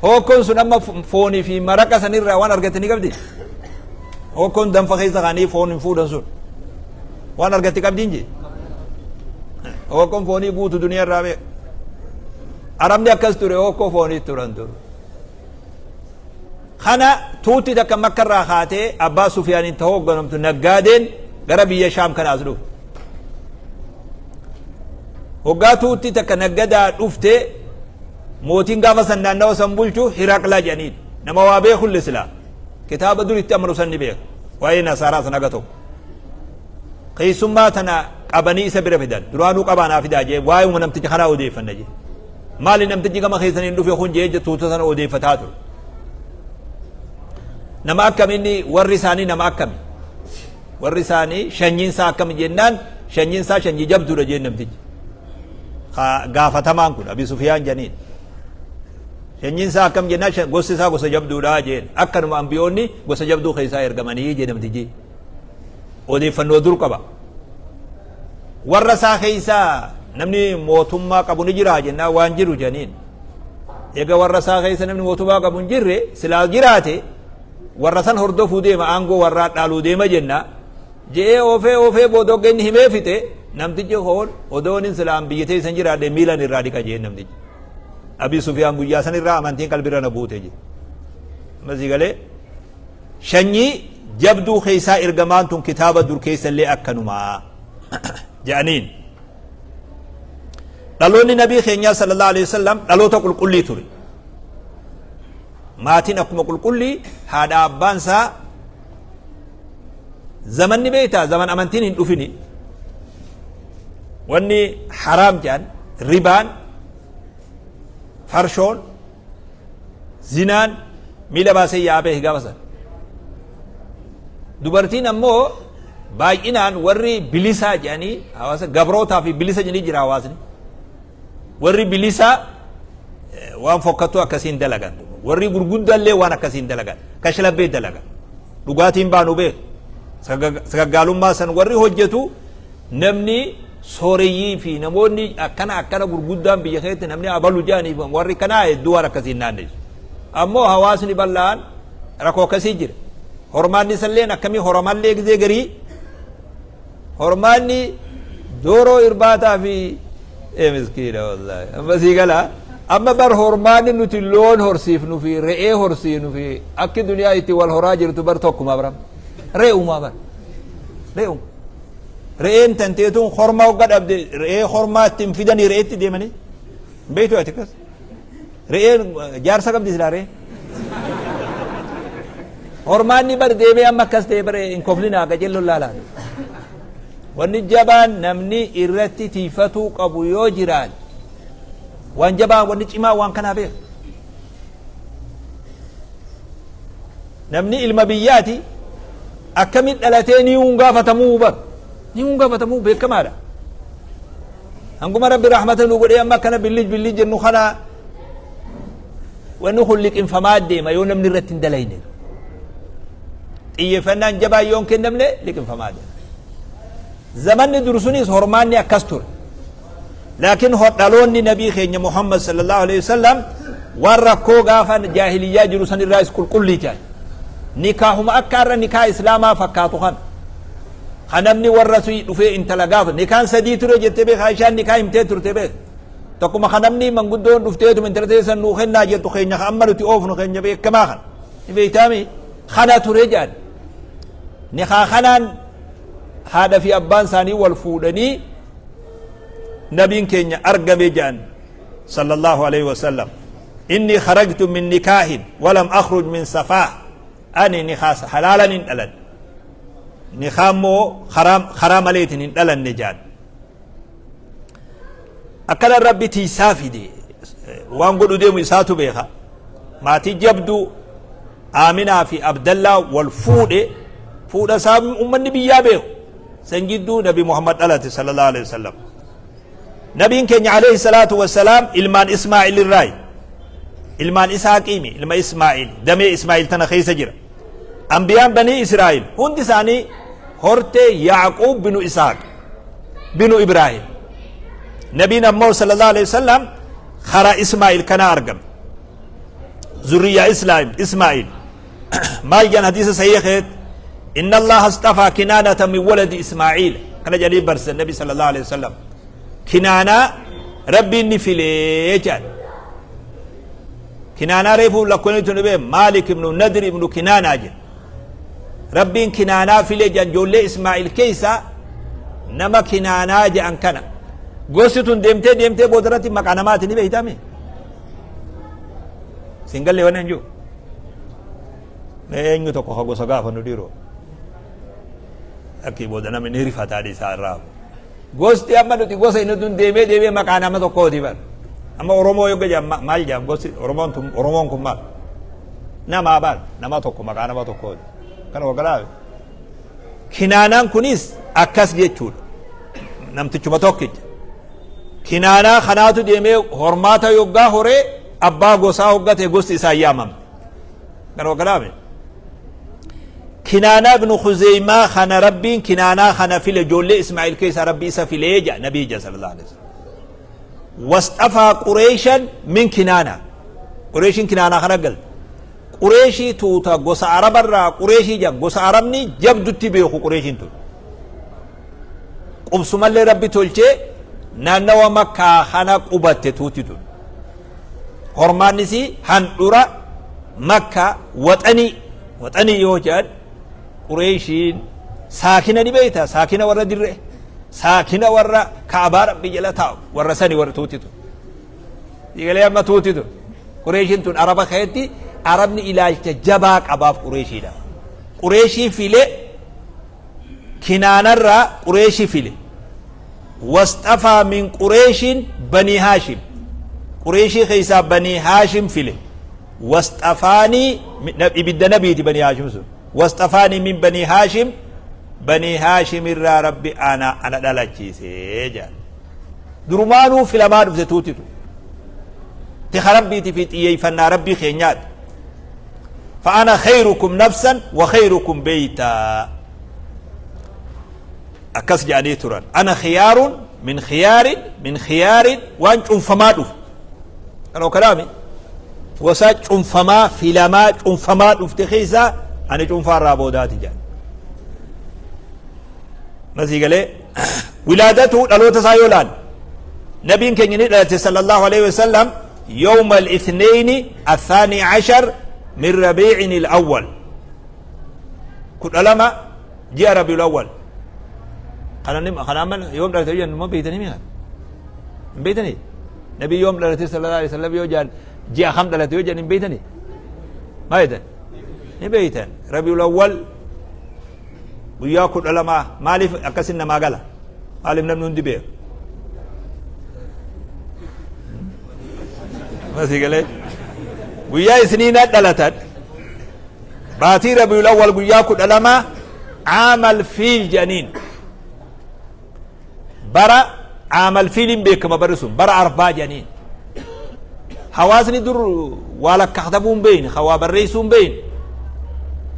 Hokkoon sun amma foonii fi maraqa sanirraa waan argatte ni qabdi. Hokkoon danfa keessa kaanii foon hin fuudhan sun. Waan argatte qabdiin jee. Hokkoon foonii guutu duniyaa irraa beeku. Arabni akkas ture hokkoo foonii turan ture. Kana tuutti takka makka irraa kaatee abbaa Sufiyaaniin ta hoogganamtu naggaadeen gara biyya Shaam kana as dhufte. Hoggaa tuutti takka naggadaa dhufte mootiin gaafa san naannawa san bulchu Hiraqlaa jedhaniin. Nama waa beekulle silaa. Kitaaba dur itti amanu san ni beeka. Waa'ee Nasaaraa san haga tokko. Keessummaa tana qabanii isa bira fidan. Duraanuu qabaa naa fidaa jee waa'ee namticha kanaa odeeffanna jee. Maali namtichi gama keessaniin dhufe kun jee tuuta sana odeeffataa ture. Nama akkami inni warri isaanii nama akkami? Warri isaanii shanyiin isaa akkami jennaan shanyiin isaa shanyii jabduudha jeen namtichi. Gaafatamaan kun Abi Sufiyaan janiin. Shanyiin isaa akkam jennaan gosti isaa gosa jabduudha jeen. Akkanuma ambiyoonni gosa jabduu keessaa ergamanii jee namtichi. Odeeffannoo dur qaba. Warra isaa keessaa namni mootummaa qabu ni jira jennaan waan jiru janiin. Egaa warra isaa keessa namni mootummaa qabu hin jirre silaa jiraate warra san hordofuu deema aangoo warraa dhaaluu deema jenna. Je'ee oofee oofee booda hogga inni himee fixe Namtichi hoon odoonin silaan biyya teessan jiraadhe miilan irraa dhiqa jeen namtichi. Abii Sufyaan guyyaa san irraa amantiin qalbirra na buute jee. Amma sii galee shanyii jabduu keessaa ergamaan tun kitaaba dur keessallee akkanumaa jedhaniin. Dhaloonni nabii keenyaa sallallahu alaihi wasallam dhaloota qulqullii ture. Maatiin akkuma qulqullii haadha abbaan isaa zamanni beektaa zaman amantiin hin dhufini. Wanni haraam jedhan ribaan farshoon zinaan miila baasee yaa'aa beeki gaafa san. Dubartiin ammoo baay'inaan warri bilisaa jedhanii hawaasa gabrootaa fi bilisa jedhanii jira hawaasni. Warri bilisaa waan fokkattuu akkasiin dalagan. Warri gurguddaallee waan akkasiin dalagan. Kashlabbee dalagan. Dhugaatiin baanu beeku. Sagaggaalummaa san warri hojjetu namni sooreyyii fi namoonni akkana akkana gurguddaan biyya keessatti namni abalu jedhaniif warri kanaa hedduu waan akkasiin naannessu. Ammoo hawaasni bal'aan rakkoo akkasii jira. Hormaanni isalleen akkamii horamallee gizee garii hormaanni dooroo irbaataa fi ee miskiina wallaahi amma sii gala amma bar hormaanni nuti loon horsiifnu fi re'ee horsiifnu fi akki duniyaa itti wal horaa jirtu bar tokkuma baram re'umaa bar re'uma re'een tanteetuun horma hogga dhabde re'ee hormaa ittiin fidanii re'eetti deemanii beektu ati akkas Re'een jaarsa qabdi silaa re'een. Hormaanni bar deemee amma akkas ta'e bare hin koflinaa qajeelloon laalaa. Wanni jabaan namni irratti tiifatuu qabu yoo jiraate waan jabaa wanni cimaa waan kanaa beeka. Namni ilma biyyaati akkamiin dhalatee ni hun gaafatamuu bar ni hun gaafatamuu beekamaadha. Hanguma Rabbi rahmata nu godhee amma akkana billij billij jennu kana wanni kun liqimfamaa deema yoo namni irratti hin dalayne. Xiyyeeffannaan jabaa yoo hin kennamne liqimfamaa deema. Zamanni dur sunis hormaanni akkas ture. Laakiin dhaloonni nabii keenya Muhammad sallallahu alaihi wasallam waan rakkoo gaafa jaahiliyyaa jiru san irraas qulqullii ta'e. Nikaahuma akka har'a nikaa islaamaa fakkaatu kana. Ka namni warra sii dhufee intala gaafatu. Nikaan sadii ture jettee beeka Aishaan nikaa himtee turte beeka. Tokkuma ka namni manguddoon dhufteetuma intala teessan nuu kennaa jettu keenya ka amma nuti oofnu keenya beekamaa kana. Ni beektaami? Kana ture jedhan. Nikaa kanaan haadha fi abbaan isaanii wal fuudhanii nabiin keenya argame jedhan sallallahu alaihi wasallam. Inni kharajtu min nikaahin walam akhruj min safaah. Ani nikaa halaalan hin dhaladhe. Nikaa immoo karaa maleetiin hin dhalanne jedhan. Akkana Rabbi tiisaa fide waan godhu deemu isaatu beeka. Maatii jabduu Aaminaa fi Abdallaa wal fuudhe fuudha isaa ummanni biyyaa beeku. San jidduu Nabi Muhammad dhalate sallallahu alaihi wasallam. Nabiin keenya alayhi salaatu wassalaam ilmaan Ismaa'il irraayi. Ilmaan Isaaqiimi ilma Ismaa'il damee Ismaa'il tana keessa jira. Anbiyaan banii Israa'il hundi isaanii hortee Yaaquub binu Isaaq binu Ibraahim. Nabiin ammoo sallallahu alayhi wasallam karaa Ismaa'il kanaa argame. Zurriyaa Ismaa'il. Maal jedhan hadiisa sahiha keessatti inna allaha astafaa kinaanata min waladi ismaa'iila kana jedhanii barsiisan nabi sallallahu alaihi wasallam kinaanaa rabbiin ni filee jedhan kinaanaa reefuu lakkoonitu ni bee maalik ibnu nadri ibnu kinaanaa jedhe rabbiin kinaanaa filee jedhan ijoollee ismaa'il keessa nama kinaanaa jedhan kana gosti tun deemtee deemtee boodarratti maqaa namaati ni beeytame singallee waan hin jiru Mee eenyu tokko ka gosa gaafannu dhiiroo? Lakkii booda namni ni rifataa dhiisaa irraa. Gosti amma nuti gosa inni tun deemee deemee maqaa nama tokkooti bar. Amma Oromoo yoo jedhan maal jedhan gosti Oromoon tun Oromoon kun maal? Namaa bar nama tokko maqaa nama tokkooti. Kana waggalaa. Kinaanaan kunis akkas jechuudha. Namtichuma tokkicha. Kinaanaa kanaatu deemee hormaata yoggaa horee abbaa gosaa hoggate gosti isaa yaamamte. Garuu kalaame. Kinaanaa ibnu Khuzeymaa kana Rabbiin Kinaanaa kana file ijoollee Ismaa'il keessaa Rabbi isa filee jedha Nabii jedha sallallahu alaihi wasallam. Wasxafaa Qureeshan min Kinaanaa. Qureeshiin Kinaanaa kana galte. Qureeshii tuuta gosa Arabarraa Qureeshii jedhan gosa Arabni jabdutti beeku Qureeshiin tun. Qubsumallee Rabbi tolchee naannawa Makkaa kana qubatte tuuti tun. Hormaanni isii handhura Makka waxanii waxanii yoo jedhan Qureeshiin saakina ni beekta, saakina warra dirree, saakina warra Ka'abaa Rabbi jala taa'u, warra sani warra tuuti tun. Siigalee amma tuuti tun. Qureeshiin tun Araba keessatti Arabni ilaalcha jabaa qabaaf Qureeshiidha. Qureeshii filee Kinaanarraa Qureeshi file. Wasxafaa min Qureeshin Banii Haashim. Qureeshii keessaa Banii Haashim file. Wasxafaanii ibidda nabiiti Banii Haashim sun. Wasxafaanii min Banii Haashim, Banii Haashim irraa Rabbi ana dhalachiise jedhan. Durumaanuu filamaa dhufte tuutitu. Tika Rabbiitii fi xiyyeeffannaa Rabbii keenyaati. Fa'ana khayrukum nafsan wa khayrukum beeytaa. Akkas jedhanii turan. Ana khiyaarun min khiyaarin min khiyaarin waan cunfamaa dhufe. Kanoo kalaami. Gosa cunfamaa filamaa cunfamaa dhufte keessaa ani cunfaa irraa boodaati jedhan. Masii galee wilaadatu dhaloota isaa yoo laalle nabiin keenya ni dhalate sallallahu alaihi wasallam yawma al-ithnayni athani ashar min rabiicin al-awwal, 12 ji'a rabiul awwal. Kana amma yoom dhalate yoo jennu immoo beeytanii mi'a hin beeytanii? Nabii yoom dhalate sallallahu alaihi wasallam yoo jedhan, ji'a kam dhalate yoo jedhan hin beeytanii? Maa jettan? Ni beeytan. Rabiul awwal guyyaa 12. Maaliif akkasin namaa gala? Maaliif namni hundi beeka? Masii galee guyyaa isniinaa dhalatan, baatii rabiul awwal guyyaa 12, caamal fiil jedhaniin. Bara caamal fiiliin beekama. Barri sun bara arbaa jedhaniin. Hawaasni dur waa lakkaa'atamuu hin beekne, waa barreessuu hin beekne,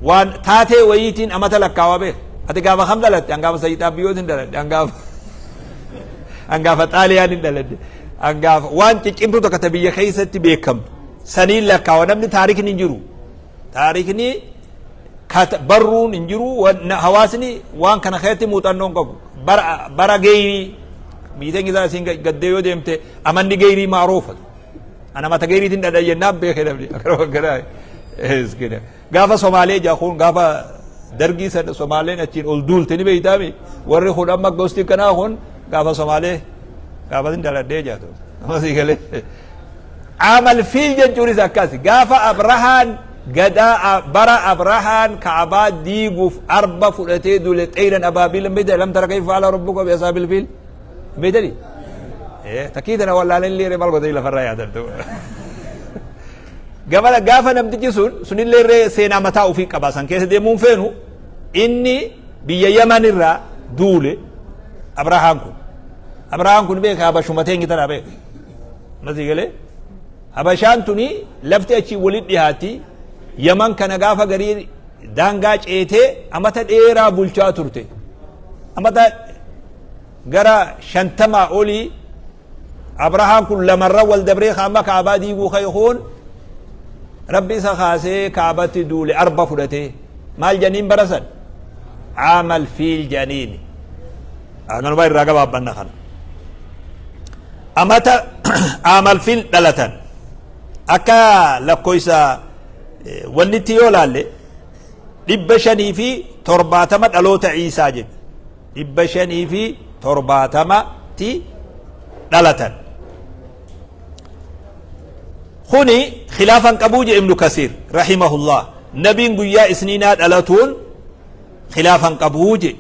waan taatee wayiitiin amata lakkaawaa beeka. Ati gaafa kam dhalatte? An gaafa Sayyid Abiyyootiin dhaladhe, an gaafa Xaaliyaan hin dhaladhe, an gaafa waan ciccimtuu takka ta biyya keessatti beekamtu saniin lakkaawa. Namni taarikni hin jiru, taarikni barruun hin jiru, hawaasni waan kana keessatti muuxannoo hin qabu. Bara geeyrii biyyi isaa isiin gaddee yoo deemte amanni geeyrii maaruufa. Ana mata geeyriitiin dhadha jennaan beekee namni akkana akkana. Gaafa Somaalee jaakuun gaafa dargii sana Somaaleen achiin ol duulte ni beeytaami. Warri kun amma gosti kanaa kun gaafa Somaalee gaafa sin dhaladhee jaatu. Amma sii galee. Caamal fiil jechuunis akkas. Gaafa Abrahaan gadaa bara Abrahaan Ka'abaa diiguuf arba fudhatee duule, xeeyran abaabiil hin beeytan, alam tara kayfa fa'ala rabbuka bi asaabil fiil hin beeytanii? Takkii tana wallaaleen illee maal godhanii lafarraa yaadattu. Gabala gaafa namtichi sun sunillee irree seenaa mataa ofii qaba, san keessa deemuun feenu. Inni biyya Yaman irraa duule Abrahaan kun. Abrahaan kun beeka, Habashuma teenyi tana beeka. Masii galee Habashaan tuni lafti achii walitti dhiyaatti. Yaman kana gaafa garii daangaa ceetee amata dheeraa bulchaa turte. Amata gara 50 olii Abrahaan kun lamarra wal dabree amma Kaabaa diiguu ka'e kun Rabbi isa kaasee Kaabatti duule arba fudhatee. Maal jedhaniin bara san? Caamal fiil jedhaniini. Kanuma irraa gabaabbanna kana. Amata caamal fiil dhalatan. Akka lakkoofsa wannitti yoo laalle 570 dhaloota Iisaa jedhu. 570 ti dhalatan. Kuni khilaafan qabuu je Ibnu Kasiir rahimahullah. Nabiin guyyaa isniinaa dhalatuun khilaafan qabuu je.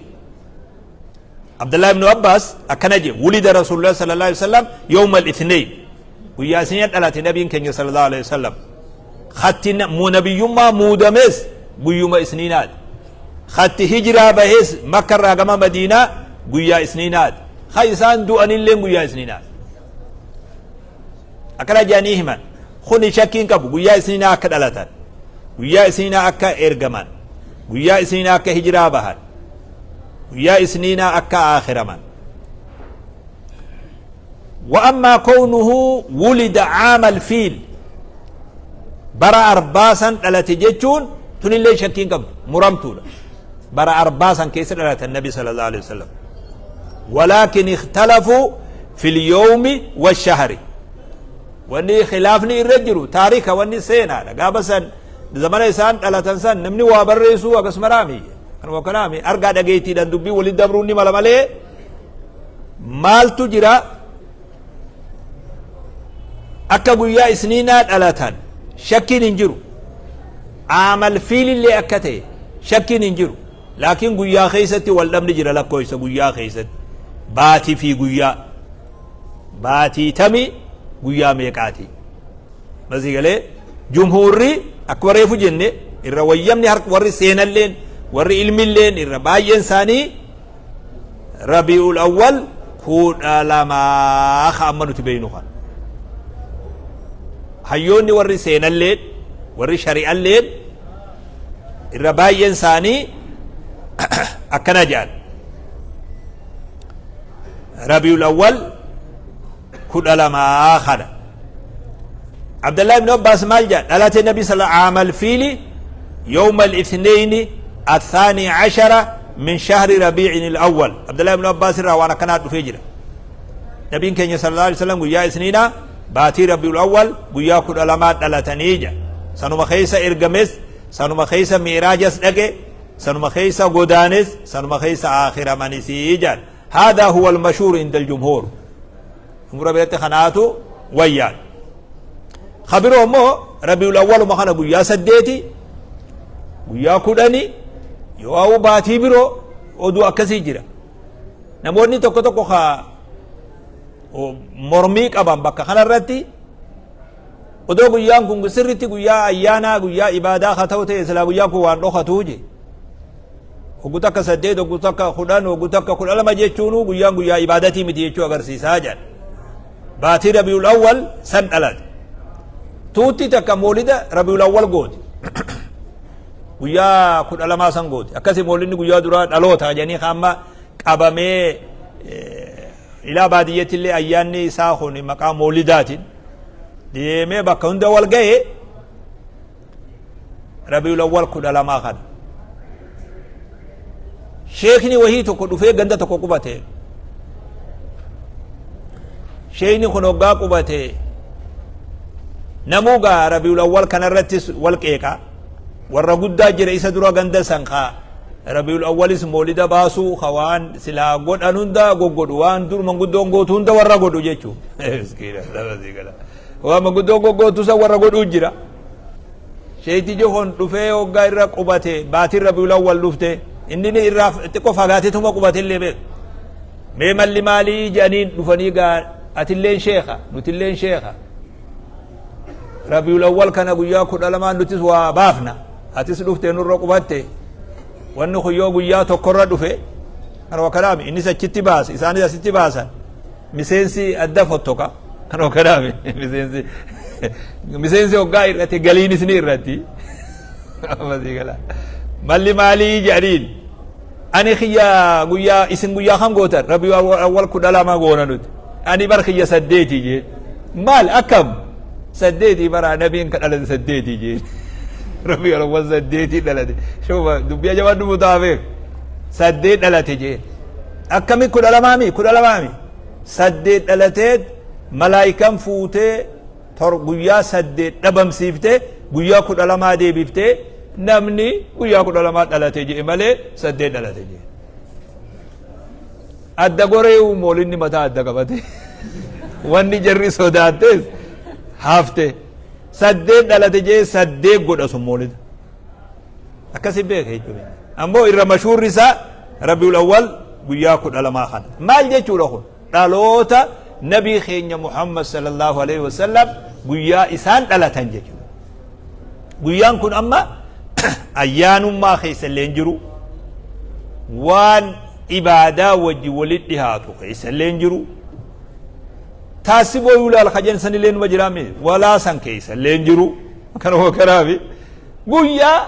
Abdullah ibn Abbas akkana je, wulida Rasulullah sallallahu alaihi wasallam yawma al-ithnain. Guyyaa isniinaa dhalate nabiin keenya sallallahu alaihi wasallam. Khatti nabiyyummaa muudames guyyuma isniinaati. Khatti hijiraa bahes Makka irraa gama Madiinaa guyyaa isniinaati. Kha isaan du'anillee guyyaa isniinaati. Akkana jedhanii himan. Kuni shakkiin qabu, guyyaa isniinaa akka dhalatan, guyyaa isniinaa akka ergaman, guyyaa isniinaa akka hijiraa bahan, guyyaa isniinaa akka aakhiraman. وأما كونه ولد عام الفيل bara arbaasan dhalate jechuun tunillee shakkiin qabdu, muramtuudha. Bara arbaasan keessa dhalatan nabi sallallahu alaihi wasallam. Walaakin ikhtalafuu fil yawmi washahri. Wanni khilaafni irra jiru taarika, wanni seenaadha. Gaafa san zamana isaan dhalatan san namni waa barreessuu akkasumaraami. Kanuma kanaami argaa dhageettiidhaan dubbii walitti dabruun ni mala malee maaltu jira? Akka guyyaa isniinaa dhalatan shakkiin hin jiru. Aamal fiilillee akka ta'e shakkiin hin jiru. Laakiin guyyaa keessatti wal dhabni jira, lakkoofsa guyyaa keessatti. Baatii fi guyyaa. Baatii tamii, guyyaa meeqaati? Masii galee jumhuurri akkuma reefu jenne irra wayyamni harka warri seenalleen warri ilmilleen irra baay'een isaanii Rabi'ul Awwal 12 ka amma nuti beeynu kana. Hayyoonni warri seenalleen warri shari'alleen irra baay'een isaanii akkana jedhan. Rabi'ul Awwal 12 kana. Abdallah ibn Abbas maal jedha? Dhalate Nabi sala aamal fiili yawma al-ithnayni الثاني عشر من شهر ربيع الأول. Abdallah ibn Abbas irraa waan akkanaa dhufee jira. Nabiin keenya sallallahu alaihi wasallam guyyaa isniina baatii Rabiul Awwal guyyaa 12 dhalatanii jedha. Sanuma keessa ergames, sanuma keessa mi'raajas dhaqe, sanuma keessa godaanes, sanuma keessa aakhiramanisii jedha. هذا هو المشهور عند الجمهور. Jumhuura biratti kanaatu wayyaan. Kabiroo immoo Rabiul Awwaluma kana guyyaa 8, guyyaa 10 yoo hawwu baatii biroo oduu akkasii jira. Namoonni tokko tokko ka mormii qaban bakka kanarratti, odoo guyyaan kun sirritti guyyaa ayyaanaa, guyyaa ibaadaa haa ta'u ta'e, silaa guyyaan kun waan dhokatuu je. Hoggu takka 8, hoggu takka 10, hoggu takka 12 jechuun guyyaan guyyaa ibaadatii miti jechuu agarsiisaa jedhan. Baatii Rabiul Awwal san dhalate. Tuutti takka moolida Rabiul Awwal gooti. Guyyaa 12 san gooti. Akkasi moolidni guyyaa duraa dhaloota jedhanii amma qabamee ilaa baadiyyeetti illee ayyaanni isaa kun maqaa moolidaatiin deemee bakka hunda wal ga'e. Rabiul Awwal 12 kana. Sheekni wahii tokko dhufee ganda tokko qubate. Sheekni kun hoggaa qubate namuu gaa Rabiul Awwal kanarrattis wal qeeqa. Warra guddaa jira isa dura ganda san kaa Rabiul Awwalis moolida baasuu ka waan silaa godhan hunda goggodhu, waan dur manguddoon gootu hunda warra godhu jechuu. Miskiina lafa sii gala. Waan manguddoon goggootu san warra godhuu jira. Sheeytichi kun dhufee hoggaa irra qubate baatiin Rabiul Awwal dhufte, inni ni irraa xiqqoo fagaateetuma qubate illee beeku. Mee malli maalii jedhanii dhufanii, gaa atilleen sheeka, nutilleen sheeka. Rabiul Awwal kana guyyaa 12 nutis waa baafna. Atis dhuftee nurra qubatte. Wanni kun yoo guyyaa tokkorra dhufe kanuma kanaami innis achitti baase, isaanis asitti baasan. Miseensi adda fottoka. Kanuma kanaami miseensi hoggaa irratti galiinis ni irratti. Malli maalii jedhaniin, ani kiyya guyyaa isin guyyaa kam gootan? Rabiul Awwal 12 goona nuti. Ani bar kiyya 8 jee. Maal, akkam 8? Bara nabiin ka dhalate 8 jee. Rabiul Awwal 8 dhalate. Shuba dubbii ajabaan dhufu taafeef 8 dhalate jee. Akkami 12mi? 12mi, 8 dhalateet malaayikan fuutee tor guyyaa 8 dhabamsiiftee guyyaa 12 deebiftee, namni guyyaa 12 dhalate jedhe malee 8 dhalate jedhe. Adda goree moolinni mataa adda qabate. Wanni jarri sodaattes hafte. 8 dhalate jee 8 godha sun moolida. Akkasi beeka jechuudha. Ammoo irra mashuurri isaa Rabiul Awwal guyyaa 12 kana. Maal jechuudha kun? Dhaloota nabii keenya Muhammad sallallahu alaihi wasallam, guyyaa isaan dhalatan jechuudha. Guyyaan kun amma ayyaanummaa keessa illee hin jiru. Waan ibaadaa wajji walitti dhihaatu keessa illee hin jiru. Taasiboo yuulaal kajan san illee numa jiraame walaa san keessa illee hin jiru. Kanuma kanaafi guyyaa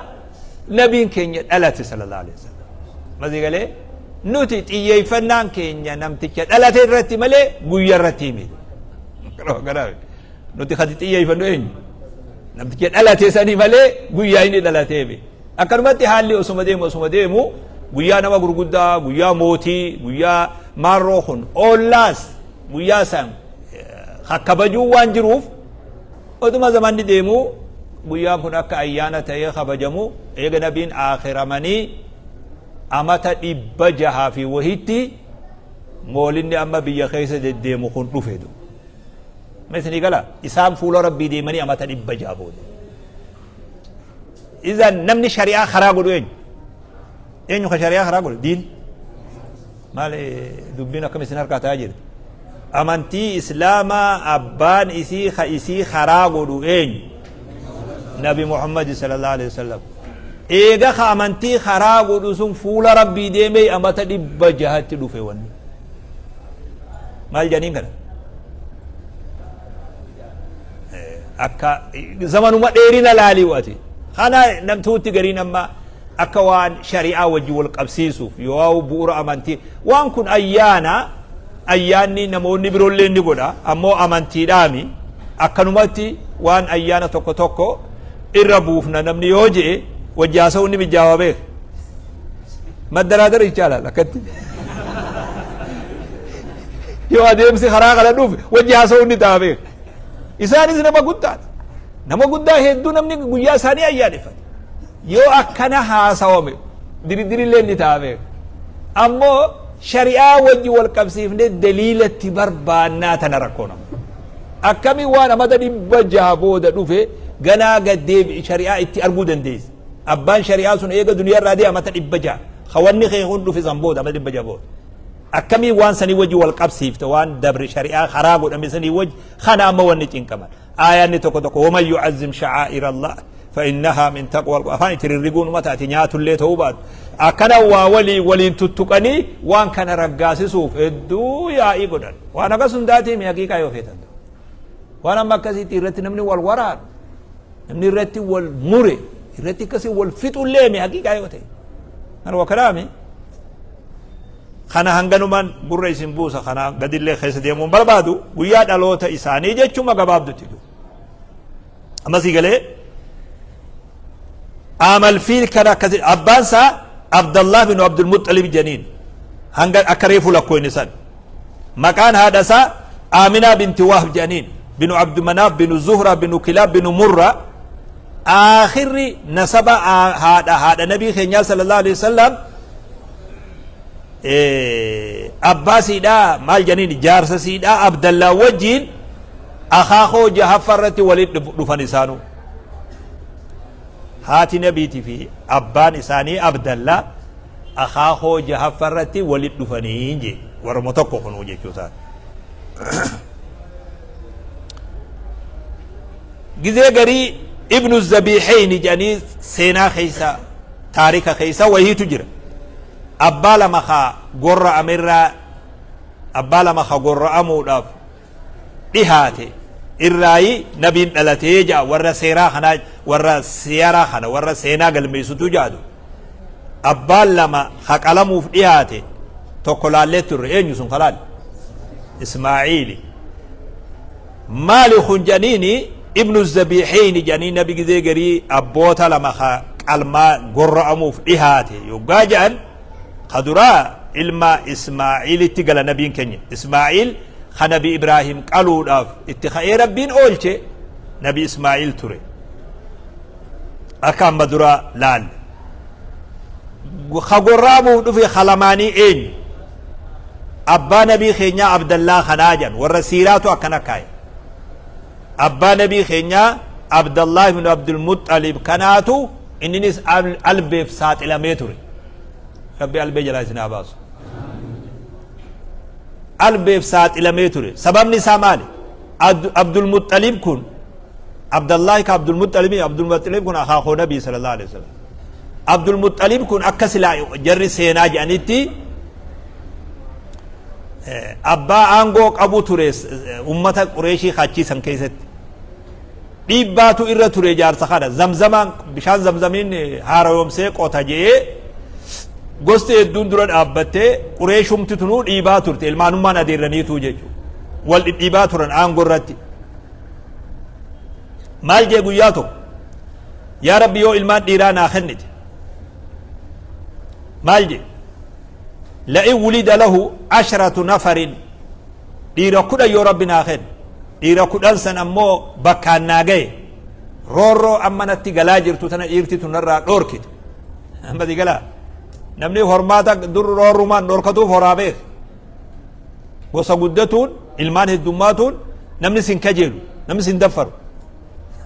nabiin keenya dhalate sallallahu alaihi wasallam. Masii galee nuti xiyyeeffannaan keenya namticha dhalate irratti malee guyyaa irratti miti. Kanuma kanaafi nuti kan xiyyeeffannu eenyu? Namticha dhalate sanii malee guyyaa inni dhalatee miti. Akkanumatti haalli osuma deemu osuma deemu Guyyaa nama gurguddaa, guyyaa mootii, guyyaa maarroo kun oollaas guyyaa san kabajuu waan jiruuf, oduma zamanni deemu guyyaan kun akka ayyaana ta'ee kabajamu. Eega nabiin aakiramanii amata 600 fi wahitti moolinni amma biyya keessa deddeemu kun dhufe. Isinii gala? Isaan fuula Rabbii deemanii amata 600 booda. Izan namni shari'aa karaa godhu eenyu? Eenyu ka shari'aa karaa godhu? Diin. Maal dubbiin akkam isin harkaa ta'aa jirti? Amantii Islaamaa abbaan isii ka isii karaa godhu eenyu? Nabi Muhammad sallallahu alaihi wasallam. Eega ka amantii karaa godhu sun fuula Rabbii deemee amata 600tti dhufe wanni. Maal jedhaniin kana? Akka zamanuma dheerina laalii ati. Kana namtuutti gariin amma akka waan shari'aa wajji wal qabsiisuuf yoo bu'uura amantii waan kun ayyaana, ayyaanni namoonni biroollee ni godha, ammoo amantiidhaami. Akkanumatti waan ayyaana tokko tokko irra buufna namni yoo je'e, wajji haasa'uun ni mijaawa. Beek maddaraadara ይቻላል. Akkatti yoo adeemsi karaa kana dhufe wajji haasa'uun ni ta'a. Beek isaanis nama guddaadha, nama guddaa hedduu namni guyyaa isaanii ayyaaneffate. Yoo akkana haasawame diridirillee ni ta'a. Beek ammoo shari'aa wajji wal qabsiifne daliilatti barbaannaa tana rakkoo nama akkamii waan amata 600 booda dhufe ganaa gaddeebi shari'aa itti arguu dandeessa. Abbaan shari'aa sun eega duniyaa irraa deema amata 600, kawanni kee kun dhufe san booda, amata 600 booda akkamii waan sanii wajji wal qabsiifte, waan dabre shari'aa karaa godhame sanii wajji? Kana amma wanni cinqaman aayaanni tokko tokko ومن يعظم شعائر الله فإنها من تقوى. Afaan itti rirriguun uma taate nyaatullee ta'uu baatu akkana waa walii waliin tuttuqanii waan kana raggaasisuuf hedduu yaa'ii godhan. Waan akkas hundaatii mi haqiiqaa yoo feetan, waan amma akkasitti irratti namni wal waraanu, namni irratti wal mure, irratti akkasii wal fixullee mi haqiiqaa yoo ta'e kana wakalaami. Kana hanganumaan gurra isin buusa, kana gadillee keessa deemuun barbaadu. Guyyaa dhaloota isaanii jechuma gabaabdutti jiru. Ammasii galee aamal fiil kana akkasi. Abbaan isaa Abdallah bin Abdulmuxalib janiin, hanga akka reefu lakkoyne san. Maqaan haadha isaa Aaminaa binti Wahb janiin, binu Abdumanaaf binu Zuhra binu Kilaab binu Murra. Aakhirri nasaba haadha nabii keenyaa sallallahu alaihi wasallam abbaa siidhaa maal janiin, jaarsa siidhaa Abdallaa wajjiin akaakoo jahaffa irratti walitti dhufan isaanuu. Haati nabiitii fi abbaan isaanii Abdallaa akaakoo jahaffa irratti walitti dhufanii je, warma tokko kunuu jechuu isaati. Gizee garii Ibnu Zabiixeyni jedhanii seenaa keessa, taarika keessa wahiitu jira. Abbaa lama ka gorra'amerraa, abbaa lama ka gorra'amuudhaaf dhihaate irraayi nabiin dhalatee ja'a. Warra seeraa kanaa, warra siyaraa kana, warra seenaa galmeessutu jaadu. Abbaan lama ka qalamuuf dhihaate tokko laallee turre. Eenyu sun kalaal? Ismaa'iili. Maali kun jedhaniini? Ibnu Zabiixeyni jedhanii nabi gizee garii abboota lama ka qalmaa gorra'amuuf dhihaate yoggaa jedhan, ka duraa ilma Ismaa'iilitti gala. Nabiin keenya Ismaa'iil ka nabi Ibraahim qaluudhaaf itti ka'ee Rabbiin oolche nabi Ismaa'iil ture, akka amma dura laalle. Ka gorra'amuuf dhufe ka lamaanii eenyu? Abbaa nabii keenyaa Abdallaa kanaa jedhan. Warra siiraatu akkana kaa'e. Abbaa nabii keenyaa Abdallah ibn Abdulmuxalib kanaatu inninis albeef saaxilamee ture. Rabbi albee jalaa isin haa baasu. Albeef saaxilamee ture. Sababni isaa maali? Abdulmuxalib kun, Abdallahi ka Abdulmuxalibi, Abdulmuxalib kun akaakoo nabii sallallahu alaihi wasallam. Abdulmuxalib kun akka silaa jarri seenaa jedhanitti abbaa aangoo qabu ture. Ummata Qureeshii kachiisan keessatti dhiibbaatu irra ture. Jaarsa kana zamzamaan, bishaan zamzamiin haarayoomsee qota je'ee gosti hedduun dura dhaabbattee, Qureeshumti tunuu dhiibaa turte. Ilmaanummaan adeerraniitu jechuudha, wal dhidhiibaa turan aangoo irratti. Maal jee guyyaa tokko? Yaa Rabbi, yoo ilmaan dhiiraa naa kennite, Maal jedhe? La'in wulida lahu asharatu nafarin, dhiira 10 yoo Rabbi naa kenne, dhiira 10 san ammoo bakkaan naa gaye, roorroo amma natti galaa jirtu tana dhiirti tun narraa dhoorkite. Amma si galaa? Namni hormaata dur roorrumaan dhoorkatuuf horaa beeka. Gosa guddatuun, ilmaan heddummaatuun namni sin kajeelu, namni sin daffaru.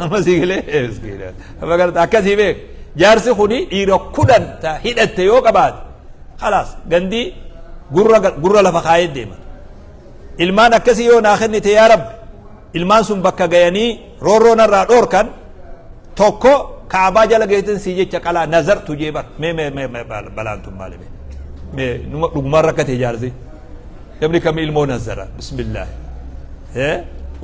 Amma si galee miskiina. Amma garta akkasii beek. Jaarsi kuni dhiira 10 ta hidhatte yoo qabaate khalaas gandii gurra gurra lafa kaayee deema. Ilmaan akkasii yoo naa kennite yaa Rabbi, ilmaan sun bakka gayanii roorroo narraa dhoorkan, tokko kaabaa jala geetin sii jecha qalaa nazartu jee bar. Mee mee mee mee balaan tun maali mee? Mee numa dhugumaan rakkate jaarsi. Namni kam ilmoo nazara? Bismillah.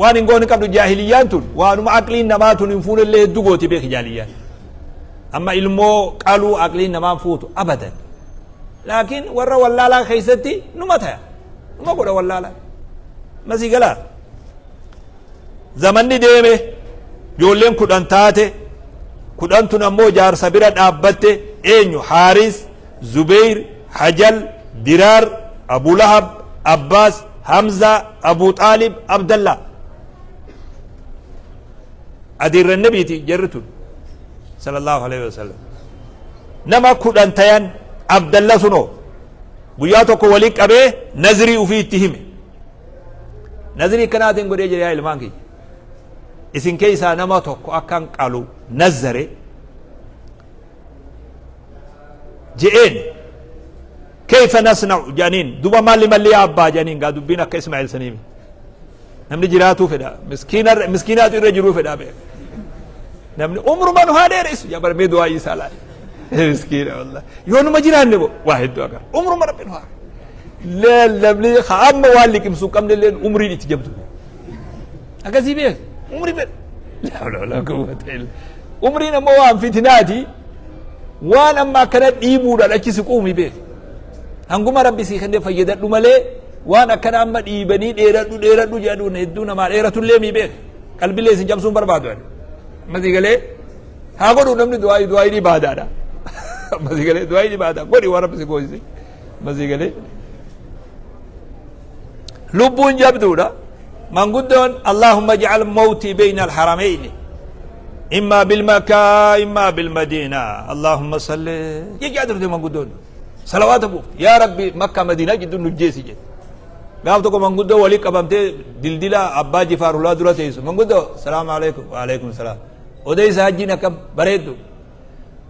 Waan hin goone qabdu jaahiliyyaan tun, waanuma aqliin namaa tun hin fuunellee hedduu gooti beeki jaahiliyyaan. Amma ilmoo qaluu aqliin namaa hin fuutu abadan. Laakiin warra wallaalaa keessatti numa taya. Numa godha wallaalaa. Masii galaa. Zamanni deeme, ijoolleen 10 taate, 10 tun ammoo jaarsa bira dhaabbatte. Eenyu? Haaris, Zubeyr, Hajal, Diraar, Abu Lahab, Abbaas, Hamza, Abu Xaalib, Abdallah. Adeerran nabiiti jarri tun, sallallahu alaihi wasallam. Nama 10 tayan. Abdallah sunoo guyyaa tokko walii qabee nazrii ufii itti hime. Nazrii akkanaatiin godhee jira, yaa ilmaan kiyya. Isin keessaa nama tokko akkan qalu nazzare je'een. Kayfa nasna'u jedhaniin. Duba maalli malli yaa abbaa jedhaniin. Gaa dubbiin akka Ismaa'eel saniimi. Namni jiraatuu fedha. Miskiinaatu irra jiruu fedha beeka. Namni umruma nu haa dheeressu. Yaa bara mee du'aa isaa laali. Miskiina wallah. Yoo numa jiraanne bo waa hedduu agarra. Umruma Rabbi nu haa. Namni amma waan liqimsuu qabne illee umriin itti jabdu. Akkasii beeka. Umrii fedha. Laa hawla walaa quwwata illa. Umriin ammoo waan fitinaati. Waan amma akkana dhiibuudhaan achi si quumi beeka. Hanguma Rabbi sii kennee fayyadadhu malee, waan akkana amma dhiibanii dheeradhu dheeradhu jedhuun hedduu namaa dheeratullee mii beeka. Qalbilee isin cabsuun barbaadu ani. Amma sii galee haa godhu namni du'aa du'aa ni baadaadha. Amma sii galee du'aa ni baada godhi waan Rabbi si goosise. Amma sii galee. Lubbuun jabduudha. Manguddoon Allahumma ij'al mawtii bayna al-haramayni. Imma bil-Makkaa imma bil-Madiina. Allahumma salli. Jechaa turte manguddoon. Salawaata buufte. Yaa Rabbi, Makkaa Madiinaa jidduu nu jeesi jette. Gaaf tokko manguddoo walii qabamtee dildila abbaa jifaar hulaa dura teessu. Manguddoo, salaamu alaikum. Wa alaikum salaam. Odeessa hajjiin akkam bareeddu.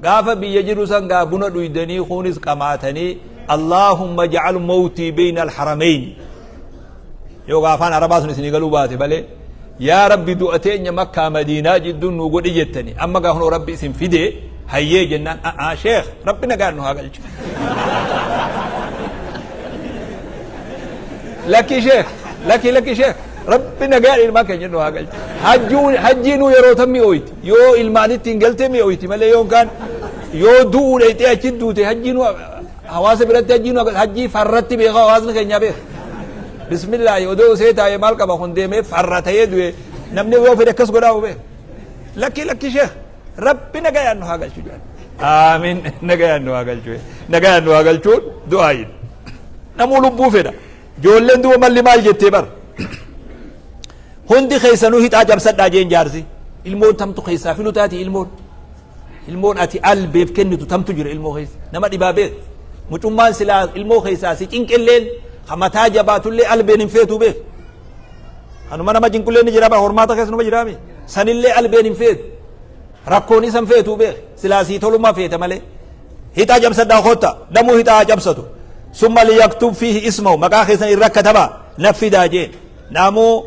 Gaafa biyya jiru san gaa buna dhuydanii kuunis qamaatanii Allahumma ja'al mawtii bayna al-haramayn. Yoo gaa afaan Arabaa sun isinii galuu baate malee, yaa Rabbi du'a teenya Makkaa Madiinaa jidduun nuu godhi jettani. Amma gaa kunoo Rabbi isin fide hayyee jennaan, a'aa sheekh, Rabbi nagaan nu haa galchu. Lakki sheekh, lakki lakki sheekh, Rabbi nagaan ilmaan keenya nu haa galchu. Hajjuu hajjiinuu yeroo tam mi'ooyti. Yoo ilmaanitti hin galtee mi'ooyti malee, yookaan yoo du'uu dhayxee achi duute, hajjiinuu hawaasa biratti hajjiinuu hajjii farratti beeka, hawaasni keenyaa beeka. Bismillaahi, odoo usee taa'ee maal qaba kun, deemee farra ta'ee du'e, namni yoo fedhe akkas godhaa beeka. Lakki lakki sheekh, Rabbi nagayaan nu haa galchu jedhan. Aamin, nagayaan nu haa galchu. Nagayaan nu haa galchuun du'aayin. Namuu lubbuu fedha. Ijoolleen duuba malli maal jettee bar. Hundi keessanuu hixaa cabsadhaa jeen jaarsi. Ilmoon tamtu keessaa filu taati ilmoon. Ilmoon ati albeef kennitu tamtu jira ilmoo keessa. Nama dhibaa beek. Mucummaan silaa ilmoo keessaa si cinqilleen, ha mataa jabaatullee albeen hin feetuu beek. Kanuma nama cinqullee ni jira, hormaata keessa numa jiraami. Sanillee albeen hin feetu. Rakkoon isa hin feetuu beek. Silaa sii tolummaa feete malee. Hixaa cabsadhaa kotta. Namuu hixaa haa cabsatu. Summa liyaktub fiihi ismahu, maqaa keessan irra katabaa naf fidaa jeen. Namuu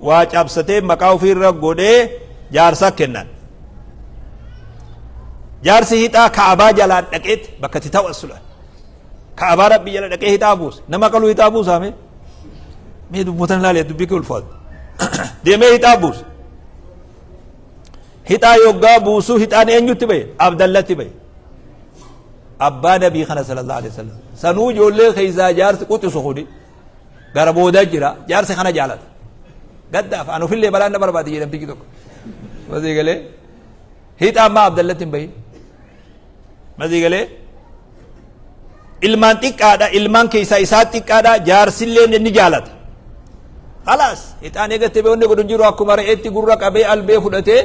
waa cabsatee maqaa ofii irra godhee jaarsa kennan. Jaarsi hixaa Ka'abaa jalaan dhaqeet bakka itti tawassulan. Ka'abaa Rabbi jala dhaqee hixaa buuse. Nama qaluu hixaa buusaa mee? Mee dubbotan ilaalee dubbii kee ulfaatu. Deemee hixaa buuse. Hixaa yoggaa buusuu hixaan eenyutti bahe? Abdallatti bahe. Abbaa nabii kana sallallahu alaihi wasallam. Sanuu ijoollee keessaa jaarsi quxisu kuni gara boodaa jira. Jaarsi kana jaalata. Gaddaaf an ofillee balaan na barbaade jedhamtichi tokko. Masii galee hixaan maa Abdallatti hin bahin. Masii galee. Ilmaan xiqqaadha, ilmaan keessaa isaa xiqqaadha, jaarsillee ni jaalata. Khalaas ixaan eegatte beekonni godhu jiru akkuma re'eetti gurra qabee albee fudhatee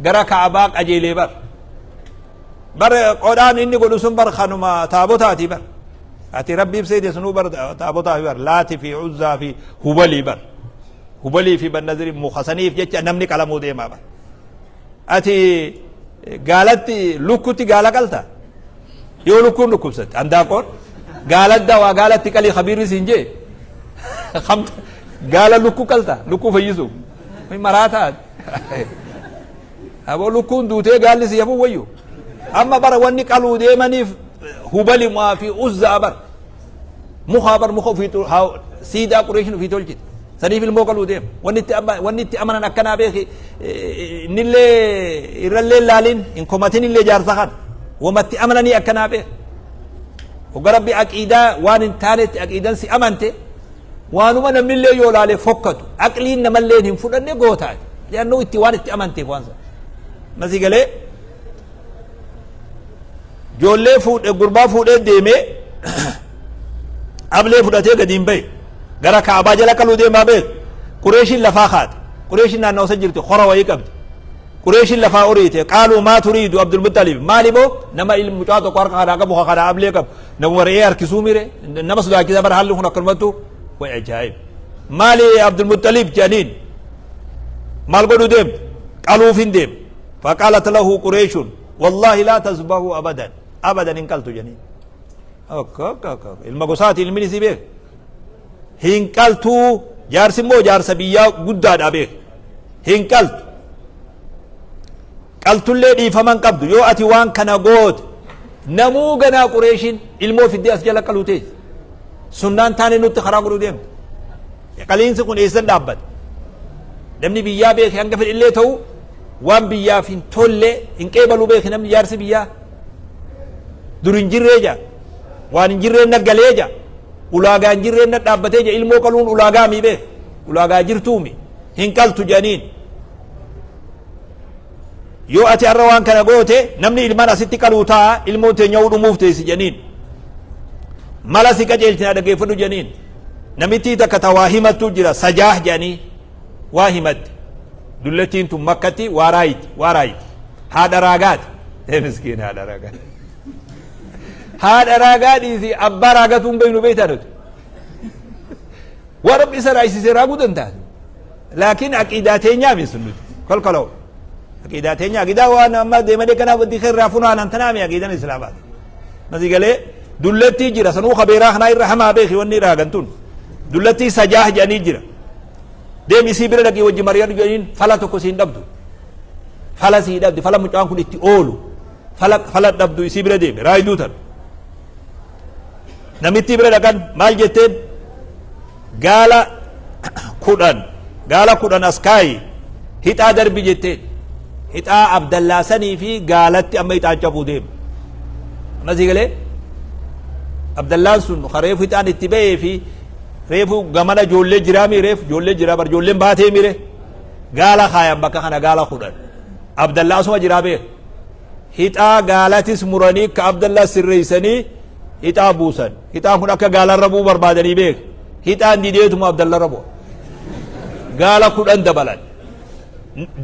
gara Ka'abaa qajeelee bar. Bar qodhaan inni godhu sun bar kanuma taabotaati bar. Ati rabbiif seete sunuu bar taabotaa fi bar laati fi uzzaa fi hubalii bar. Hubalii fi bannaziri mukasaniif jecha namni qalamuu deemaa bar. Ati gaalatti lukkutti gaala qalta. Yoo lukkuun dhukkubsatte handaaqoon gaaladda waa gaalatti qalii kabiirri siin jee gaala lukkuu qalta lukkuu fayyisuuf maraataa. Aboo lukkuun duutee gaalli si hafuu wayyu. Amma bara wanni qaluu deemaniif hubalimaa fi uzzaa bar. Mukaa bar muka ofii siidaa Qureeshin ofii tolchite. Saniif ilmoo qaluu deema. Wanni itti amma wanni itti amanan akkanaa beeki innillee irrallee laalin hin komatin illee jaarsa kana. Wamatti amananii akkanaa beeki. Hogga Rabbi aqiidaa waan hin taanetti aqiidan si amante Waanuma namnillee yoo laale fokkatu aqliin namalleen hin fudhanne gootaati. Li'annoo itti waan itti amanteef waan sana. Masii galee ijoollee fuudhe gurbaa fuudhee deemee ablee fudhatee gadi hin bahe gara kaabaa jala qaluu deemaa beeku. Qureeshiin lafaa kaate. Qureeshiin naannoo isa jirti hora wayii qabdi. Qureeshiin lafaa oriite qaaluu maa turiidu Abdulmuxalib maali boo nama ilmi mucaa tokko harka kanaa qabu kanaa ablee qabu namuma re'ee harkisuu mire nama sodaachisaa bara haalli kun akkanumattu way ajaa'ib maali Abdulmuxalib jedhaniin maal godhuu deemte qaluuf hin deemu faqaalat lahu qureeshun wallaahi laa tasbahu abadan abadan hin qaltu jedhaniin akka akka akka ilma gosaati ilmi isii beek hin qaltuu jaarsi immoo jaarsa biyyaa guddaadha beek hin qaltu qaltullee dhiifama hin qabdu yoo ati waan kana goote namuu ganaa Qureeshiin ilmoo fiddee as jala qaluu teessi sunnaan taane nutti karaa godhuu deemte qaliinsi kun eessan dhaabbata namni biyyaa beeke hanga fedhillee ta'u waan biyyaaf hin tolle hin qeebaluu beeke namni jaarsi biyyaa dur hin jirree jaa waan hin jirreen naggalee jaa ulaagaa hin jirreen na dhaabbatee jaa ilmoo qaluun ulaagaa mii beek ulaagaa jirtuumi hin qaltu jedhaniin yoo ati har'a waan kana goote namni ilmaan asitti qaluu ta'a ilmoon teenya dhumuuf teessi jedhaniin mala si qajeelchina dhaggeeffadhu jedhaniin namittii takka ta waa himattu jira sajaah jedhanii waa himatte dullattiin tun makkatti waa raayiti waa raayiti haadha raagaati ee miskiin haadha raagaa haadha raagaa dhiisi abbaa raagatu hin beeknu beektaa nuti Waan Rabbi isa raayisise raaguu danda'a. Laakiin aqiidaa teenyaa mi sun nuti. Kolkoloo. Aqiidaa teenya aqiidaa waan amma deemanii kana wanti irraa funaanan tanaa mi aqiidaan islaamaati. Masii galee dullattii jira sanuu kabeeraa kanaa irra hamaa beeki wanni raagan tun. Dullattii sajaah jedhanii jira. Deemi isii bira dhaqii wajji mari'adhu jedhaniin fala tokko siin dhabdu. Fala sii dhabdi fala mucaan kun itti oolu. Fala fala dhabdu isii bira deemi raayiduu tan. Namittii bira dhaqan maal jetteen gaala 10 gaala 10 as kaayi hixaa darbi jetteen hixaa abdallaa sanii fi gaalatti amma hixaan cabuu deema amma sii galee abdallaan sun ka reefu hixaan itti ba'ee fi reefu gamana ijoollee jiraa mi reefu ijoollee jiraa bar ijoolleen baatee mire gaala kaayan bakka kana gaala 10 abdallaa asuma jiraa beeka Hixaa gaalatis muranii akka Abdallaas sirreessanii hixaa buusan. Hixaan kun akka gaalarra bu'u barbaadanii beeka. Hixaan dideetuma Abdallarra bu'a. Gaala 10 dabalan.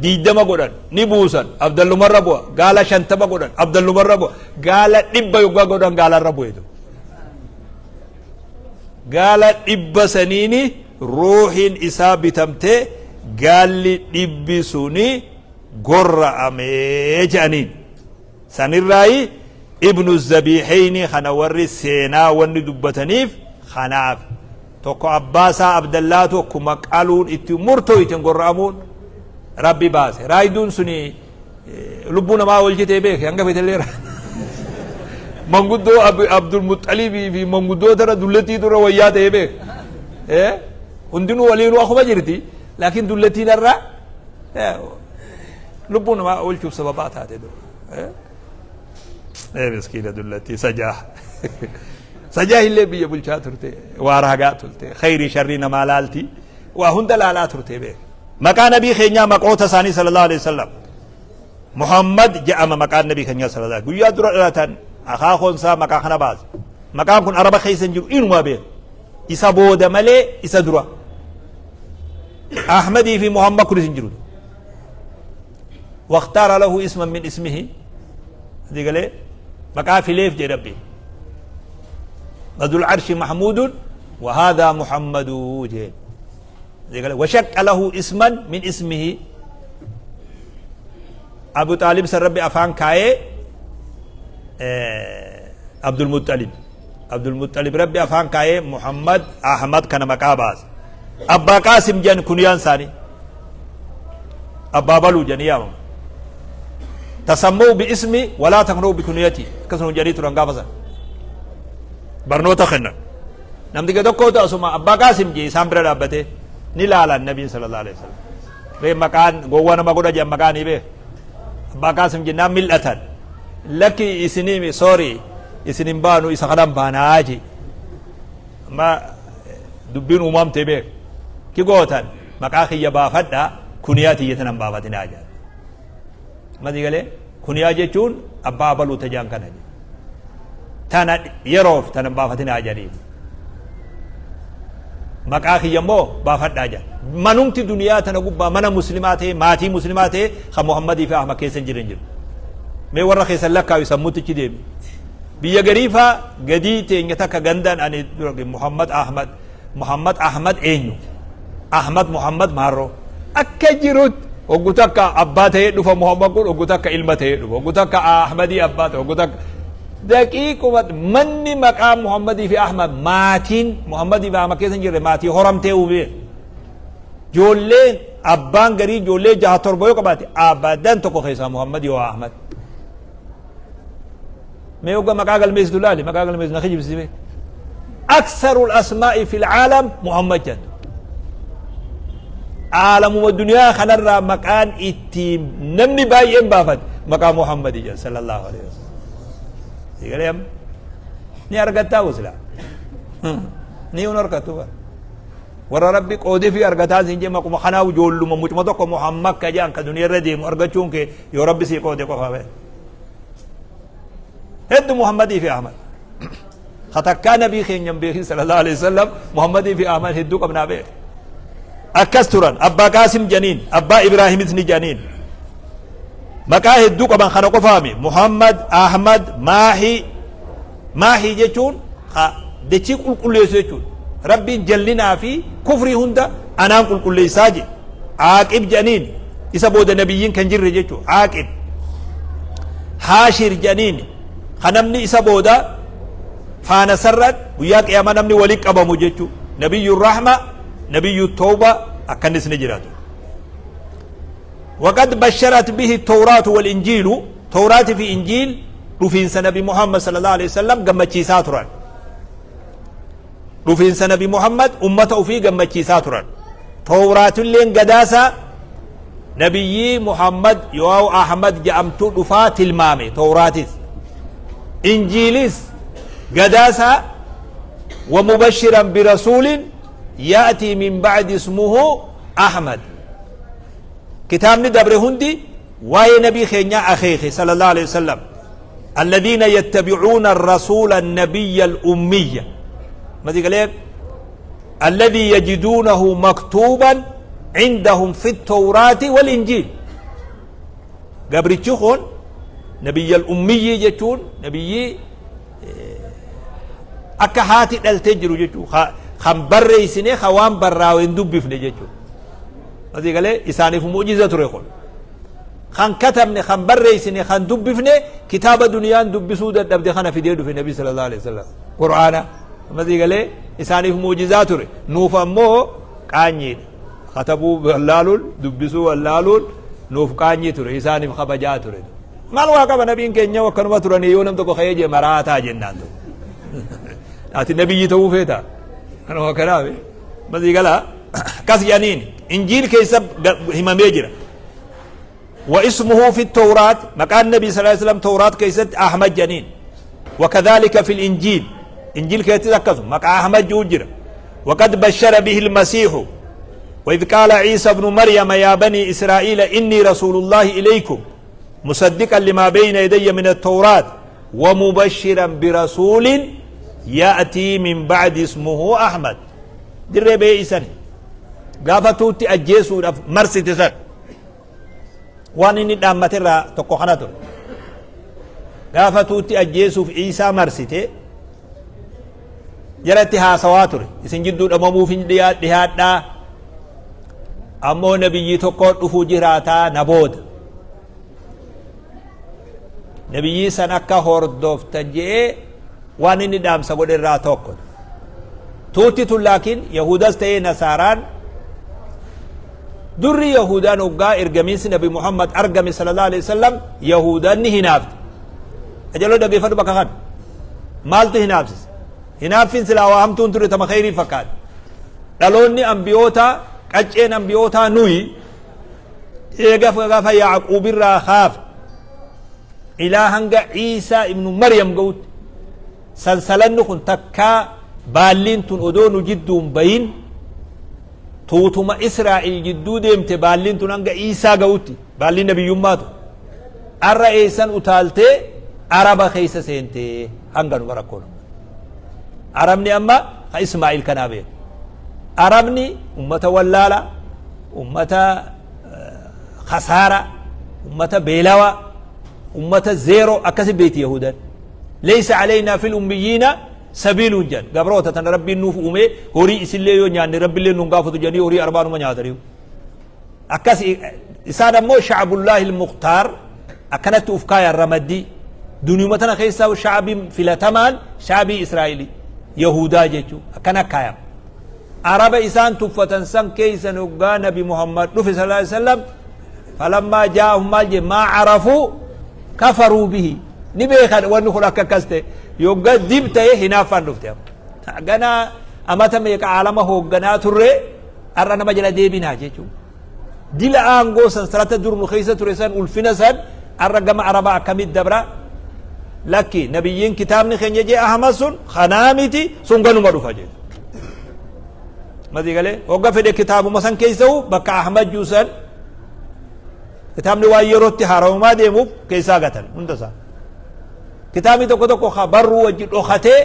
20 godhan ni buusan Abdallumarra bu'a. Gaala 50 godhan Abdallumarra bu'a. Gaala 100 yoggaa godhan gaalarra bu'eetu. Gaala 100 saniini ruuhiin isaa bitamtee gaalli dhibbi suni gorra'ame je'aniin. Sanirraayi Ibnu Zabiiheyni kana warri seenaa wanni dubbataniif kanaaf. Tokko abbaa isaa Abdallaatu akkuma qaluun itti murtooyten gorra'amuun Rabbi baase. Raayduun suni lubbuu namaa oolchitee beeke hanga fetellee manguddoo Abdul Muxxalibii fi manguddoota irra dullattiitu irra wayyaa ta'ee beeke. Hundinuu waliinuu akkuma jirti laakiin dullattiin irra Lubbuu namaa oolchuuf sababaa taate dur. Ee miskiina dullattii sajaa. Sajaa illee biyya bulchaa turte, waa raagaa turte, khayrii sharrii namaa laalti, waa hunda laalaa turte beek. Maqaa nabii keenyaa maqoota isaanii sallallahu alaihi wasallam. Muhammad jedhama maqaan nabii keenyaa sallallahu alaihi guyyaa dura dhalatan akaakoon isaa maqaa kana baase. Maqaan kun Araba keessa hin jiru inumaa beeku. Isa booda malee isa dura. Ahmadii fi Muhammad kunis hin jiru. Waqtaara lahu isman min ismihi. Asii galee maqaa fileef jedhe Rabbiin. Badul arshi Mahmuudun wa haadhaa Muhammaduu jeen. Asii galee washaqqa lahu isman min ismihi. Abu Xaalib san Rabbi afaan kaayee Abdul Muxxalib. Abdul Muxxalib Rabbi afaan kaayee Muhammad Ahmad kana maqaa baase. Abbaa Qaasim jedhan kuniyaan isaanii. Abbaa Baluu jedhanii yaamamu. Tasammuu bi ismi walaa taknuu bi kuniyati akkasuma jedhanii turan gaafa sana. Barnoota kennan. Namni tokkootu asuma Abbaa Qaasim jee isaan bira dhaabbatee ni laalan Nabiin sallallahu alaihi wasallam. Ree maqaan gowwaa nama godha jedhan maqaan ni beek. Abbaa Qaasim jennaan mil'atan. Lakki isinii sorry isin hin baanu isa kanan baanaa jee. Amma dubbiin uumamte beek. Ki gootan maqaa kiyya baafadha kuniyaa tiyya tanan baafatinaa jedhan. Mati galee kuniyaa jechuun abbaa abaluu tajaan kana jedhe. Tana yeroof tanan baafatinaa jedhaniin. Maqaa kiyya immoo baafadhaa jedhan. Manumti duniyaa tana gubbaa mana muslimaa ta'e maatii muslimaa ta'e kan Muhammadii fi Ahmad keessa hin jiran jiru. Mee warra keessan lakkaawi sammuutichi deemi. Biyya garii faa gadii teenya takka gandaan ani dura Muhammad Ahmad Muhammad Ahmad eenyu? Ahmad Muhammad maarroo. Akka jirutti hoggu takka abbaa ta'ee dhufa Muhammad kun hoggu takka ilma ta'ee dhufa hoggu takka Ahmadii abbaa ta'e hoggu takka daqiiquma manni maqaa Muhammadii fi Ahmad maatiin Muhammadii fi Ahmad keessa hin jirre maatii horamtee uumee. Ijoolleen abbaan garii ijoollee jaha torba yoo qabaate abadan tokko keessaa Muhammad yoo Ahmad. Mee hogga maqaa galmeessitu laali maqaa galmeessitu na kijibsiise. Aksarul asmaa'i fil caalam Muhammad jedhu. Caalamuma duniyaa kanarraa maqaan ittiin namni baay'een baafate maqaa Muhammadi jedhu sallallahu alaihi wasallam. Sigalee amma ni argattaa usla. Ni un argattu bara. Warra Rabbi qoodee fi argataa siin jee maquma kanaa ijoolluma mucuma tokko Muhammad ka jedhan ka duniyaa irra deemu argachuun kee yoo Rabbi sii qoode qofa bee. Heddu Muhammadii fi Ahmad. Hatakkaa nabii keenya hin beekin sallallahu alaihi wasallam Muhammadii fi Ahmad hedduu qabnaa beek. Akkas turan abbaa Qaasim janiin abbaa Ibraahimis ni janiin. Maqaa hedduu qaban kana qofaami Muhammad Ahmad Maahi Maahi jechuun dachii qulqulleessu jechuudha. Rabbiin jallinaa fi kufrii hunda anaan qulqulleessaa jedhe. Aaqib jedhaniin isa booda nabiyyiin kan jirre jechuudha. Aaqib. Haashir jedhaniin kan namni isa booda faana sarran guyyaa qiyaamaa namni walitti qabamu jechuudha. Nabiyyu rahma, nabiyyu tawba akkanis ni jiraatu. Waqad basharat bihi tawraatu wal injiilu tawraati fi injiil dhufiinsa nabi Muhammad sallallahu alaihi wasallam gammachiisaa turan. Dhufiinsa nabi Muhammad ummata ofii gammachiisaa turan. Tawraatilleen gadaasa nabiyyii Muhammad yoo Ahmad jedhamtu dhufaa tilmaame Tawraatis. Injiilis gadaasa wa mubashiran birasuulin ya'tii min ba'di ismuhu Ahmad. Kitaabni dabre hundi waa'ee nabii keenyaa akeeke sallallahu alaihi wasallam. Alladhiina yattabi'uuna ar-rasuula an-nabiyya al-ummiyya. Mati galee alladhii yajiduunahu maktuuban cindahum fi at-tawraati wal-injiil. Gabrichi kun nabiyya al-ummiyyii jechuun nabiyyii akka haati dhaltee jiru jechuu kan barreessine kan waan barraa'u hin dubbifne jechuudha. Asii galee isaaniif mu'jiza ture kun. Kan katabne kan barreessine kan dubbifne kitaaba duniyaan dubbisuu dadhabde kana fidee dhufe nabi sallallahu alaihi wasallam. Qur'aana. Asii galee isaaniif mu'jizaa ture. Nuuf ammoo qaanyiidha. Katabuu wallaaluun dubbisuu wallaaluun nuuf qaanyii ture isaaniif kabajaa ture. Maal waa qaba nabiin keenya akkanuma turanii yoo nam tokko ka'ee jee maraataa jennaan tokko. Ati nabiyyi ta'uu feeta. Kanuma kanaaf masii galaa akkas jedhaniin injiil keessa himamee jira. Wa ismuhu fi tawraat maqaan nabii sallallahu alaihi wasallam tawraat keessatti Ahmad jedhaniin. Wakadhalika fil injiil injiil keessatti akkasuma maqaa Ahmad jiru jira. وقد بشر به المسيح وإذ قال عيسى ابن مريم يا بني إسرائيل إني رسول الله إليكم مصدقا لما بين يدي من التوراة ومبشرا برسول Ya'tii min ba'di ismuhu Ahmad. Dirree ba'ee isani. Gaafa tuutti ajjeesuudhaaf marsite san. Waan inni dhaammate irraa tokko kana ture. Gaafa tuutti ajjeesuuf Iisaa marsite jaratti haasawaa ture. Isin jidduu dhamamuuf hin dhiyaadhaa. Ammoo nabiyyi tokko dhufuu jiraataa na booda. Nabiyyii san akka hordoftan je'ee waan inni dhaamsa godhe irraa tokko. Tuutti tun laakiin Yahudas ta'ee Nasaaraan durri Yahudaan hoggaa ergamiinsi Nabi Muhammad argame sallallahu alaihi wasallam Yahudaan ni hinaafte. Ajaloo dhageeffadhu bakka kana. Maaltu hinaafsise? Hinaaffiin silaa waa hamtuun ture tama kheyrii fakkaate. Dhaloonni ambiyootaa qacceen ambiyootaa nuyi Eega gaafa Yaaquub irraa kaafe ilaa hanga Iisaa ibnu Maryam ga'utti sansalanni kun takkaa baalliin tun odoo nu jidduun bayin tuutuma Israa'el jidduu deemte baalliin tun hanga Iisaa ga'utti baalliin nabiyyummaa tun arra eessan utaaltee Araba keessa seentee hanga numa rakkoon Arabni amma ka Ismaa'il kanaa beeku Arabni ummata wallaala ummata khasaara ummata beelawa ummata zeero akkasi beeti yahudan leysa aleynaa fil ummiyyiina sabiiluun jedhan gabroota tana rabbiin nuuf uumee horii isillee yoo nyaanne rabbillee nuun gaafatu jedhanii horii arbaanuma nyaataniiru akkas isaan ammoo shacbullaahi ilmuktaar akkanatti uf kaayan ramaddii duniyuma tana keessaa shacbii filatamaan shacbii israa'ilii yahudaa jechuu akkana kaayan Araba isaan tuffatan san keeysan hoggaa nabi Muhammad dhufe sallallahu alaihi wasallam falammaa jaa'ahum maal jee maa carafuu kafaruu bihi ni beekan wanni kun akka akkas ta'e yogga dib ta'e hinaaffaan dhufte amma ganaa amata meeqa aalama hoogganaa turre har'a nama jala deebinaa jechuudha. Dila aangoo san salata dur nu keessa ture san ulfina san har'a gama arabaa akkamitti dabra lakki nabiyyiin kitaabni keenya jee Ahmad sun kanaa miti sun ganuma dhufa jee. Masii galee hogga fedhe kitaabuma san keessa'u bakka Ahmad juu san kitaabni waan yerootti haarawamaa deemuuf keessaa gatan hunda isaa. Kitaabni tokko tokko ka barruu wajji dhokatee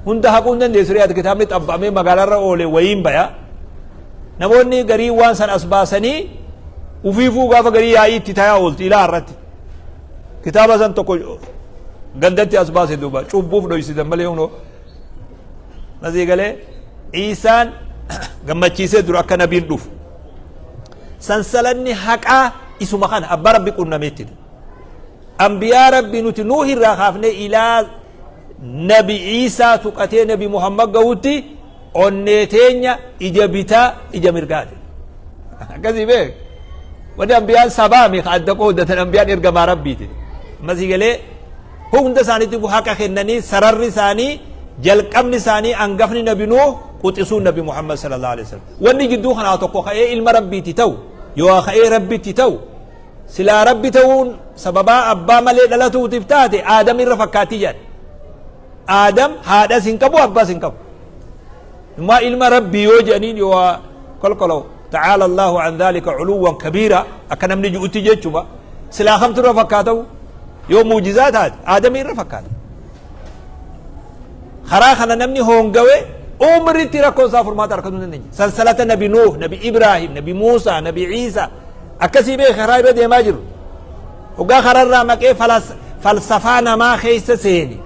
hunda haquu hin dandeessu riyaati kitaabni xabba'amee magaalarra oole wayiin baya. Namoonni garii waan san as baasanii ufiifuu gaafa garii yaa'ii itti tayaa oolti ilaa irratti. Kitaaba san tokko gandatti as baase duuba cubbuuf dhoysitan malee hunoo. Masii galee Iisaan gammachiisee dura akka nabiin dhufu. Sansalanni haqaa isuma kana abbaa rabbi qunnameetti. Anbiyaa Rabbi nuti Nuuh irraa kaafnee ilaa Nabi Iisaa tuqatee Nabi Muhammad gahutti onnee teenya ija bitaa ija mirgaati. Akkasii beek. Wanni anbiyaan sabaami ka adda qooddatan anbiyaan ergamaa Rabbiiti. Ammasii galee hunda isaaniitti haqa kennanii sararri isaanii jalqabni isaanii angafni Nabi Nuuh quxisuun Nabi Muhammad sallallahu alaihi wasallam. Wanni jidduu kanaa tokko ka'ee ilma Rabbiiti ta'u yoo ka'ee Rabbitti ta'u Silaa Rabbi ta'uun sababaa abbaa malee dhalatuutiif taate Aadam irra fakkaatti jedhan. Aadam haadhas hin qabu abbaas hin qabu. Immaa ilma Rabbii yoo jedhaniin yoo kolkolaw ta'aala Allahu an dhaalika culuwwan kabiira akka namni ju'utti jechuma. Silaa kamtu irra fakkaatamu yoo muujizaa taate Aadamii irra fakkaata. Karaa kana namni hoongawe umritti rakkoon isaa furmaata argatuu hin dandeenye. Sansalata Nabi Nuuh, Nabi Ibraahim, Nabi Muusaa, Nabi Iisaa akkasii beeki karaa irra deemaa jiru. Hoggaa kararraa maqee falsafaa namaa keessa seeni.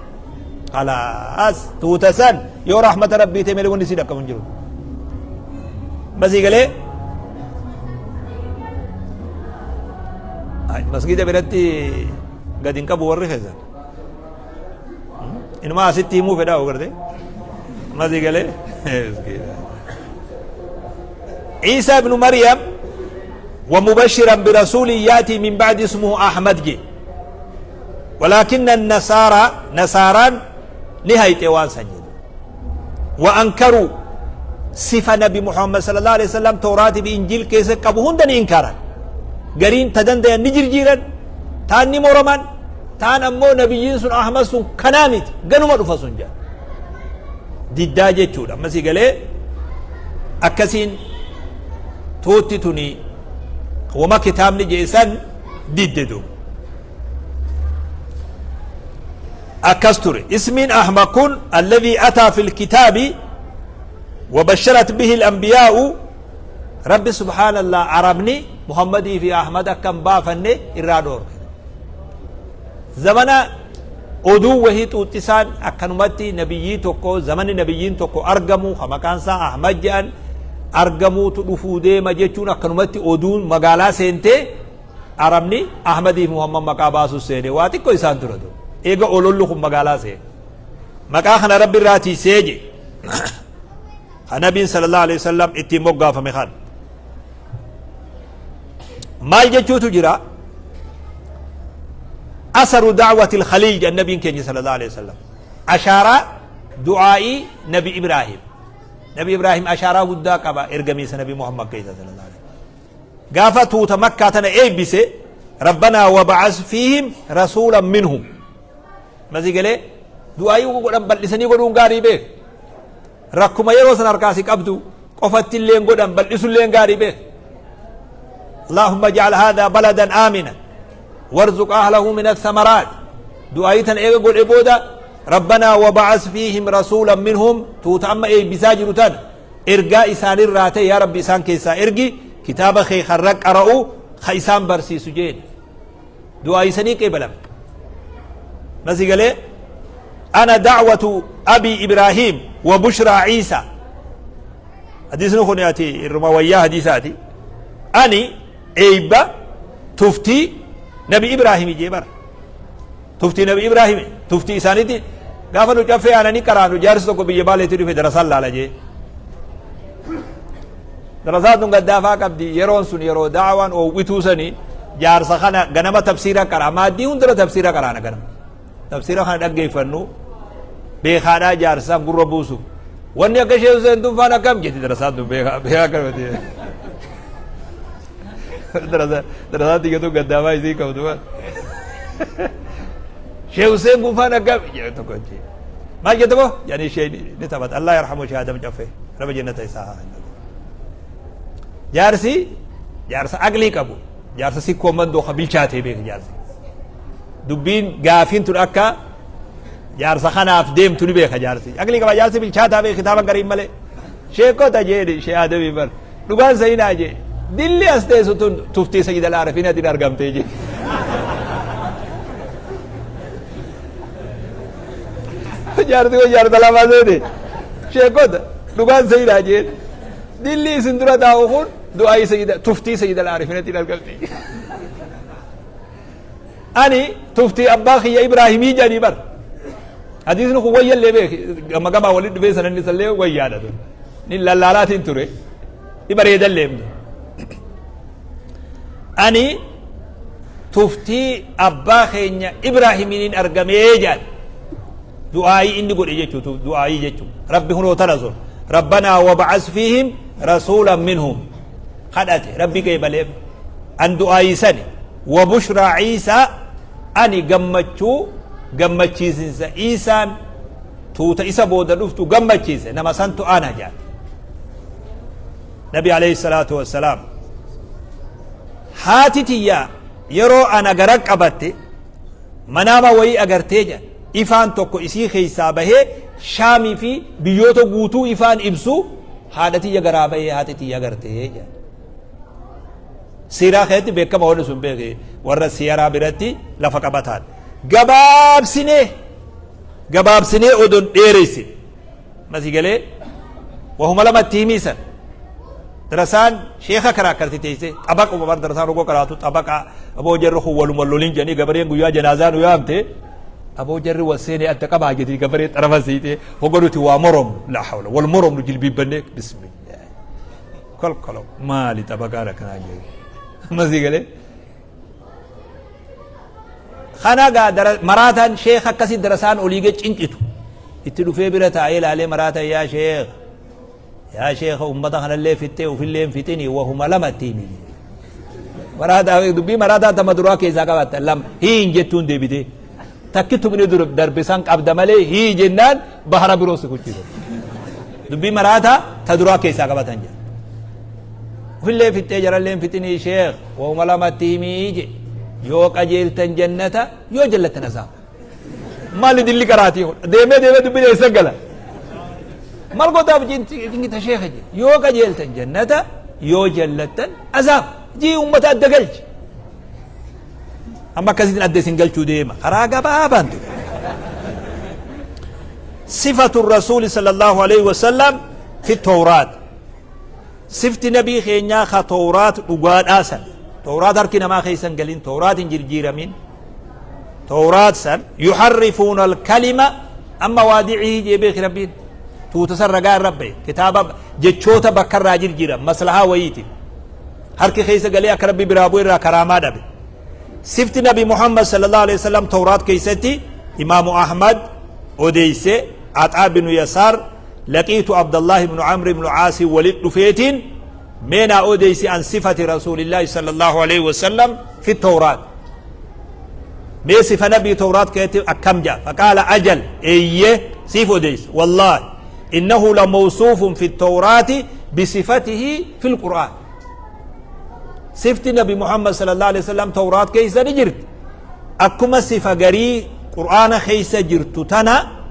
Khalaas tuuta san yoo rahmata rabbii ta'e malee wanni sii dhaqqabu hin jiru. Masii galee masgiida biratti gad hin qabu warri keessan. Inuma asitti himuu fedhaa ogarte. Masii galee. Ciisaa ibnu Maryam ومبشرا برسول ياتي من بعد اسمه احمد جي ولكن النصارى نصارى نهاية وان سنجد وانكروا صفة نبي محمد صلى الله عليه وسلم توراة بإنجيل كيس قبهن دني إنكارا قرين تدند نجر جيرا تاني مرمان Taan ammoo nabiyyiin sun Ahmad sun kanaa miti ganuma dhufa sun jedha. Diddaa jechuudha. Amma si galee akkasiin tuutti tuni wama kitaabni jedhe san didde duuba. Akkas ture ismiin Ahmad kun alladhii ataa fil kitaabi wabasharat bihi al-anbiyaa'u. Rabbi subhaanallah, Arabni Muhammadii fi Ahmad akka hin baafanne irraa dhoorke. Zamana oduu wahii xuuxxisaan akkanumatti nabiyyii tokko, zamanni nabiyyiin tokko argamu ka maqaan isaa Ahmad jedhan argamuutu dhufuu deema jechuun akkanumatti oduun magaalaa seentee, Arabni Ahmadii fi Muhammad maqaa baasuu seene. Waa xiqqoo isaan dura ture. Eega ololli kun magaalaa seene. Maqaa kana Rabbi irraa tiisee je. Ka Nabiin sallallahu alaihi wasallam ittiin moggaafame kan. Maal jechuutu jira? Asaru da'wati al-Khaliil jedhan Nabiin keenya sallallahu alaihi wasallam. Ashaaraa du'aa'ii Nabi Ibraahim. Nabi Ibraahim ashaaraa guddaa qaba ergamiinsa Nabi Muhammad keessa sallallahu alaihi wasallam. Gaafa tuuta Makkaa tana eebbise, Rabbanaa wab'as fiihim rasuulan minhum. Masii galee du'aayii godhan bal'isanii godhuun gaarii beek. Rakkuma yeroo san harkaa si qabdu qofatti illee godhan bal'isullee gaarii beek. Allahumma ij'al haadhaa baladan aamina warzuq ahlahu min athamaraat. Du'aayii tana eega godhe booda, Rabbanaa wab'as fiihim rasuulan minhum, tuuta amma eebbisaa jiru tana ergaa isaanirraa ta'e yaa Rabbi isaan keessaa ergi, kitaaba kee kan irra qara'u, ka isaan barsiisu jeen. Du'aa isanii qeebalame. Masi galee ana da'watu abi Ibraahim wa bushraa Iisa. Hadiisni kun ati irruma wayyaa hadiisaati. Ani eeyba tuftii Nabi Ibraahim jee bara. Tuftii Nabi Ibraahim tuftii isaaniiti. Gaafa nu caffee aananii qaraanu, jaarsi tokko biyya Baaleetti dhufe, darasaan laala jee. Darasaan tun gaddaafaa qabdi. Yeroon sun yeroo daawaan oowwituu sani, jaarsa kana ganama tafsiira qara, maaddii hundara tafsiira qaraana. Ganama tafsiira kana dhaggeeffannu, beekaadhaa jaarsaan gurra buusu. Wanni akka ishee Hussein tun faan akkam jetti darasaan tun, beekaa beekaa akkanumatti. Darasaan tiyyatu gaddaafaa isii qabdu waan. Sheekh Hussein kun faan akkam jedhe tokko jee. Maal jette boo? Jedhanii ishee ni taphata. Allah yarhamu Sheekh Adam Caffee. Rabbi jannata isaa haa kennu. Jaarsi jaarsa aqlii qabu. Jaarsa sikkoo mandoo ka bilchaatee beeku jaarsi. Dubbiin gaafiin tun akka jaarsa kanaaf deemtu ni beeka jaarsi. Aqlii qaba jaarsi, bilchaataa beeku kitaaba gariin malee. Sheekota jeeni Sheekh Adamii bar. Dhugaan sayinaa jee. Dilli as teessu tun tuftii Sayyid al-Aarifiinatiin argamtee jee. Jaarti kun jaarta lamaa seete. Sheekota, dhugaan sayinaa jee. Dilli isin dura taa'u kun du'aayii sayyida tuftii Sayyid al-Aarifiinatiin argamtee jee. Ani tuftii abbaa kiyya Ibraahimii jedhanii bar. Hadiisni kun wayyallee beeki, gama gamaa walitti dhufee sananni isallee wayyaadha ture. Ni lallaalaatiin ture. Ni bareedallee himtu. Ani tuftii abbaa keenya Ibraahimiin argamee jedhan. Du'aayii inni godhe jechuudha. Du'aayii jechuudha. Rabbi hunoo tana sun. Rabbanaa wab'as fiihim rasuulan minhum. Kadhate Rabbi qeebaleef. An du'aayii sani. Wa bushraa Iisaa, ani gammachuu gammachiisinsa Iisaan tuuta isa booda dhuftu gammachiise nama santu ana jedhan. Nabi alayhi salaatu wassalaam, haati tiyya yeroo ana gara qabatte manaama wayii agartee jedhan. Ifaan tokko isii keessaa bahee Shaamii fi biyyoota guutuu ifaan ibsu haadha tiyya garaa bahee haati tiyya agartee jedhan. Siiraa keessatti beekama wanni sun, beeke warra siyaraa biratti lafa qabataan. Gabaabsinee gabaabsinee odon dheeressin. Masii galee wahuma lamatti himiisan. Darasaan sheeka karaa akkasitti teessee xabaquma bar, darasaan ogoo qaraatu xabaqa. Aboo jarri kun waluma lolin jedhanii gabareen guyyaa janaazaa nu yaamte, aboo jarri wal seenee adda qabaa jedhii gabaree xarafa siitee hoga nuti waa moromnu, laa hawla, wal moromnu jilbiibbannee, bismillah, kolkolo maali xabaqaan akkanaa jedhu. Masii galee kana gaa maraataan sheeka akkasii darasaan olii gad cinqitu itti dhufee bira taa'ee ilaalee, maraataan, yaa sheeka, yaa sheeka, ummata kanallee fixxee ufillee hin fixini, wahuma lama itti himi. Maraataa dubbii maraataa tama duraa keessaa qabatta lama hiin jettuun deebitee takki tumni darbe san qabda malee hii jennaan bahara biroo si kuchisa. Dubbii maraataa ta duraa keessaa qabatan jedha. Ufillee fixxee jarallee hin fixinii sheek, wahuma lamatti himii je. Yoo qajeeltan jannata, yoo jallattan azaaba. Maali dilli qaraatii kun? Deemee deemee dubbiin eessa gala? Maal gootaaf jingita sheekha jee? Yoo qajeeltan jannata, yoo jallattan azaab. Jii ummata adda galchi. Amma akkasitti adda isin galchuu deema. Karaa gabaabaan ture. Sifatu Rasuuli sallallahu alaihi wasallam fi Tawraat. Sifti nabii keenyaa ka Tawraat dhugaadhaa san. Tawraat harki namaa keessa hin galin, Tawraat hin jirjiiramin. Tawraat san yuharrifuuna alkalima amma waadicihii jee beeki Rabbiin. Tuuta san ragaa irra bahe. Kitaaba jechoota bakka irraa jirjiiran maslahaa wayiiti. Harki keessa galee akka Rabbi biraa bu'e irraa karaamaa dhabe. Sifti Nabi Muhammad sallallahu alaihi wasallam Tawraat keessatti Imaamu Ahmad odeeyse Axaa binu Yasaar laqiitu Abdallah ibnu Amr ibnu Caasi walit dhufeetiin mee naa odeeysi an sifati Rasuulillaahi sallallahu alaihi wasallam fi Tawraat. Mee sifa Nabii Tawraat keessatti akkam ja'a? Faqaala ajal eeyye siif odeeysa wallaahi innahu la mawsuufun fi Tawraati bisifatihi fil Qur'aan. Sifti Nabi Muhammad sallallahu alaihi wasallam Tawraat keessa ni jirti. Akkuma sifa garii Qur'aana keessa jirtu tana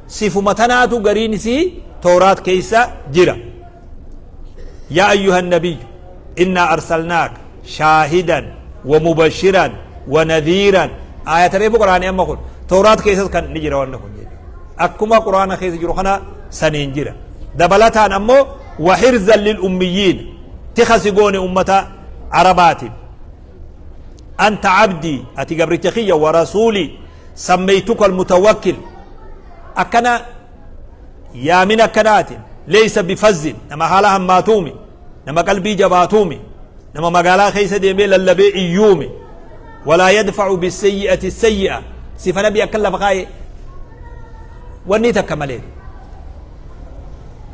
sifuma tanaatu gariin isii Tawraat keessa jira. Yaa ayyuhan nabiyyu innaa arsalnaaka shaahidan wa mubashiran wa nadhiiran aayata reefu quraanii amma kun Tawraat keessas kan ni jira wanni kun jechuudha. Akkuma Qur'aana keessa jiru kana saniin jira. Dabalataan ammoo wa hirzan lil ummiyyiin tika si goone ummata Arabaatiif. Anta abdii ati gabricha kiyya wa rasuulii sammeeytuka almutawakkil akkana yaamin akkanaatiin leeysa bifazzin nama haala hammaatuumi nama qalbii jabaatuumi nama magaalaa keessa deemee lallabee iyyuumi walaa yadfa'u bisayyi'ati sayyi'a sifa nabi akkan lafa kaaye wanni takka malee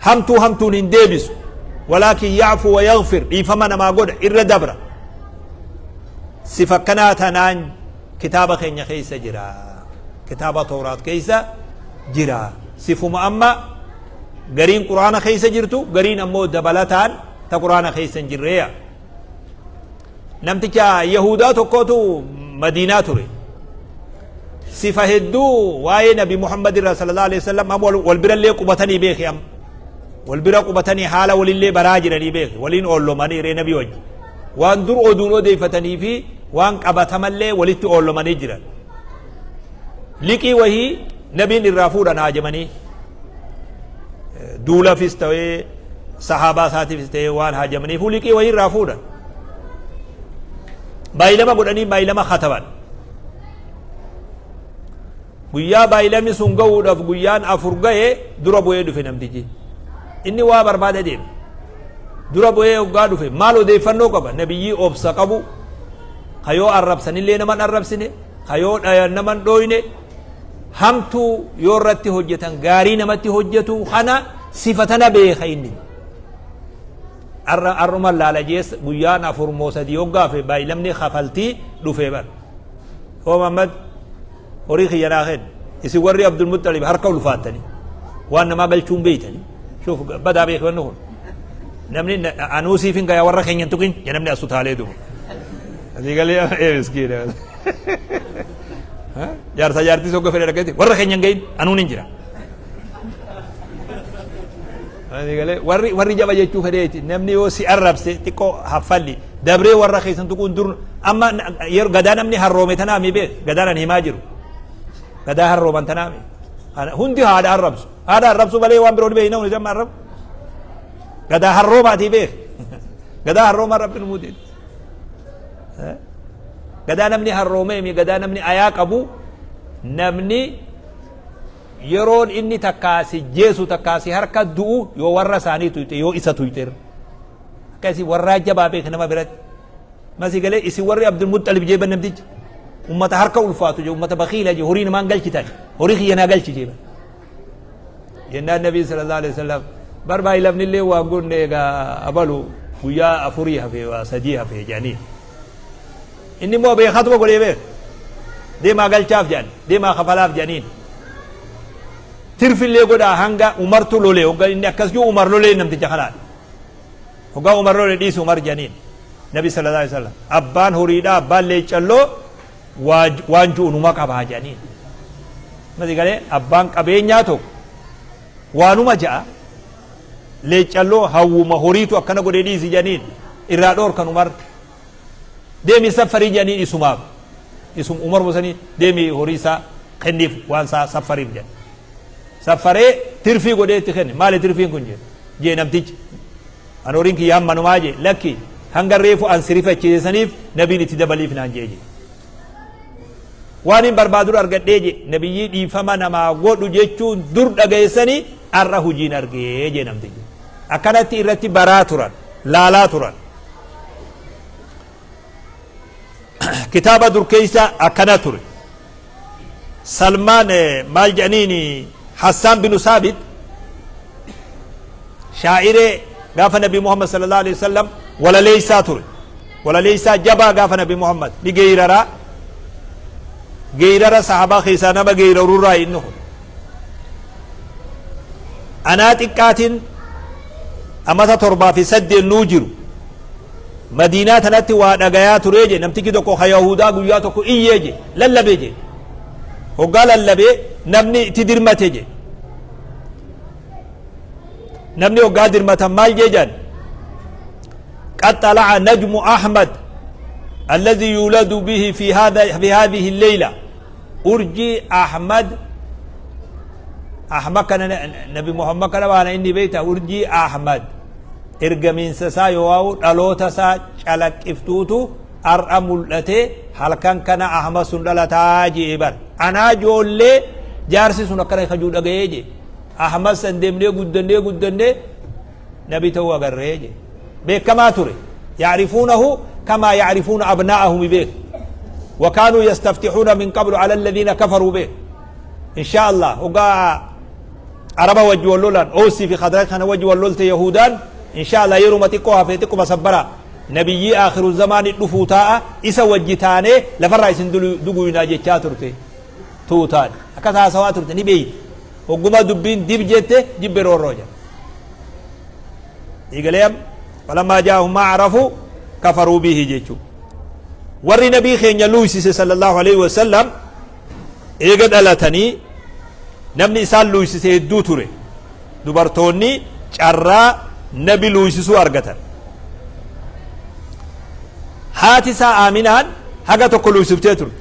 hamtuu hamtuun hin deebisu walaakin ya'fu wa yaghfir dhiifama namaa godha irra dabra sifa akkanaa tanaan kitaaba keenya keessa jira kitaaba tawraat keessa jira sifuma amma gariin quraana keessa jirtu gariin ammoo dabalataan ta quraana keessa hin jirreeya Namticha Yahudaa tokkotu Madiinaa ture. Sifa hedduu waa'ee Nabi Muhammad irraa sallallahu alaihi wasallam amma wal birallee qubatanii beeki amma. Wal bira qubatanii haala walillee baraa jiranii beeki. Waliin oollomanii ree Nabi wajji. Waan dur oduun odeeffatanii fi waan qabatamallee walitti oollomanii jiran. Liqii wahii Nabiin irraa fuudhan haajamanii. Duulafis ta'ee sahaabaa isaatiifis ta'ee waan haajamaniifuu liqii wahii irraa fuudhan. Baay'ilama godhanii baay'ilama kataban. Guyyaa baay'ilamni sun ga'uudhaaf guyyaan afur ga'e dura bu'ee dhufe namtichi. Inni waa barbaada deeme. Dura bu'ee hoggaa dhufe maal odeeffannoo qaba nabiyyii obsa qabu kayoo arrabsanillee nama hin arrabsine kayoo dhayan nama hin dhooyne hamtuu yoo irratti hojjetan gaarii namatti hojjetu kana sifa tana beeka inni. Arra arruman laala jees guyyaan afur moo sadii hoggaafe baay'ilamni kafaltii dhufee bar. Hoo Muhammad horii kiyya naa kenni. Isin warri Abdul Muxxalib harka ulfaattanii waan namaa galchuun beeytanii. Shuuf badaa beeki wanni kun. Namni anuu siif hin gayaa warra keenya hin tuqin ja namni as utaalee duuba. Asii galee ee miskiina. Jaarsa jaartii sogga fedhe dhaggeetti warra keenya hin gahin anuun hin jira. Ani galee warri warri jaba jechuu fedheeti namni yoo si arrabse xiqqoo haffalli dabree warra keessan tuquun dur amma yeroo gadaa namni harroome tanaa mi beek gadaan ani himaa jiru gadaa harrooman tanaa mi hundi haadha arrabsu haadha arrabsu malee waan biroo dhibee hin hundi amma arrabu gadaa harroomaatii beek gadaa harroomaa rabbi nu muudee gadaa namni harroomee mi gadaa namni ayaa qabu namni Yeroon inni takkaa si jeesu takkaa si harka du'u yoo warra isaanii tuyxe yoo isa tuyxe irra. Akka isin warraa jabaa beek nama biratti. Masi galee isin warri Abdul Muxxalib jeeban namticha. Ummata harka ulfaatu jee ummata bakiila jee horii namaan galchitan horii kiyya naa galchi jeeban. Jennaan Nabii sallallahu alaihi wasallam bar baay'ilafni illee waan gonne egaa abalu guyyaa afurii hafe waa sadii hafe jedhanii. Inni immoo beekatuma godhee beeka. Deemaa galchaaf jedhan, deemaa kafalaaf jedhaniin. Tirfillee godhaa hanga Umartu lole, hogga inni akkas jiru Umar lolee namticha kanaan. Hoggaa Umar lole dhiisi Umar jedhaniin. Nabi sallallahu alaihi wasallam abbaan horiidhaa abbaan leeccalloo waan ji'u numa qabaa jedhaniin. Masi galee abbaan qabeenyaa tokko waanuma ja'a leeccalloo hawwuma horiitu akkana godhee dhiisi jedhaniin irraa dhoorkan. Umar deemi saffarii jedhaniin, isumaaf isum Umar sanii deemi horii isaa kenniif, waan isaa saffariif jedhan. Saffaree tirfii godhee itti kenne. Maali tirfiin kun jedhe jee namtichi. An horiin kiyya hammanumaa jee. Lakki, hanga reefu an sirifachiisaniif nabiin itti dabaliif naan jee jee. Waan hin barbaadu argadhee je. Nabiyyii dhiifama namaa godhu jechuun dur dhageessanii arra hujiin argee jee namtichi. Akkanatti irratti baraa turan, laalaa turan. Kitaaba dur keessa akkana ture. Salmaan maal jedhaniin, Hassaan binu Saabit shaa'iree gaafa Nabi Muhammad sallallahu alaihi wasallam walaleeysaa ture, walaleeysaa jabaa. Gaafa Nabi Muhammad ni geeyraraa, geeyrara sahabaa keessaa nama geeyrarurraa inni kun. Anaa xiqqaatiin amata 7 fi 8 nuu jiru Madiinaa tanatti waa dhagayaa turee je. Namtichi tokko ka Yahudaa guyyaa tokko iyyee je, lallabee je. Hoggaa lallabee namni itti dirmate je. Namni hoggaa dirmatan maal jee jedhan? قد طلع نجم أحمد الذي يولد به في هذه الليلة. Urjii Ahmad, Ahmad kana Nabi Muhammad kana baana inni beekta. Urjii Ahmad ergamiinsa isaa yoo dhaloota isaa calaqqiftuutu har'a mul'ate, halkan kana Ahmad sun dhalataa jee bar. Anaa ijoollee jaarsi sun akkana kajuu dhaga'ee jee. Ahmad san deemnee guddannee guddannee nabi ta'uu agarree jee. Beekamaa ture. يعرفونه كما يعرفون أبناءهم به وكانوا يستفتحون من قبل على الذين كفروا به. إن شاء الله وقا عربا وجه ولولان أوسي في خضرات خنا وجه ولولت يهودان، إن شاء الله يرو متقوها في تقوى سبرا نبي آخر الزمان دفوتا إسا وجتاني لفرا إسن دقونا جتشا ترتي توتان أكثر سوا ترتي نبي وقما دبين دب جته جب روجا إيقليم. فلما جاءهم ما عرفوا كفروا به جيتشو. Warri nabii keenya luuysise sallallahu alaihi wasallam eega dhalatanii namni isaan luuysise hedduu ture. Dubartoonni carraa nabi luuysisuu argatan. Haati isaa Aaminaan haga tokko luuysiftee turte,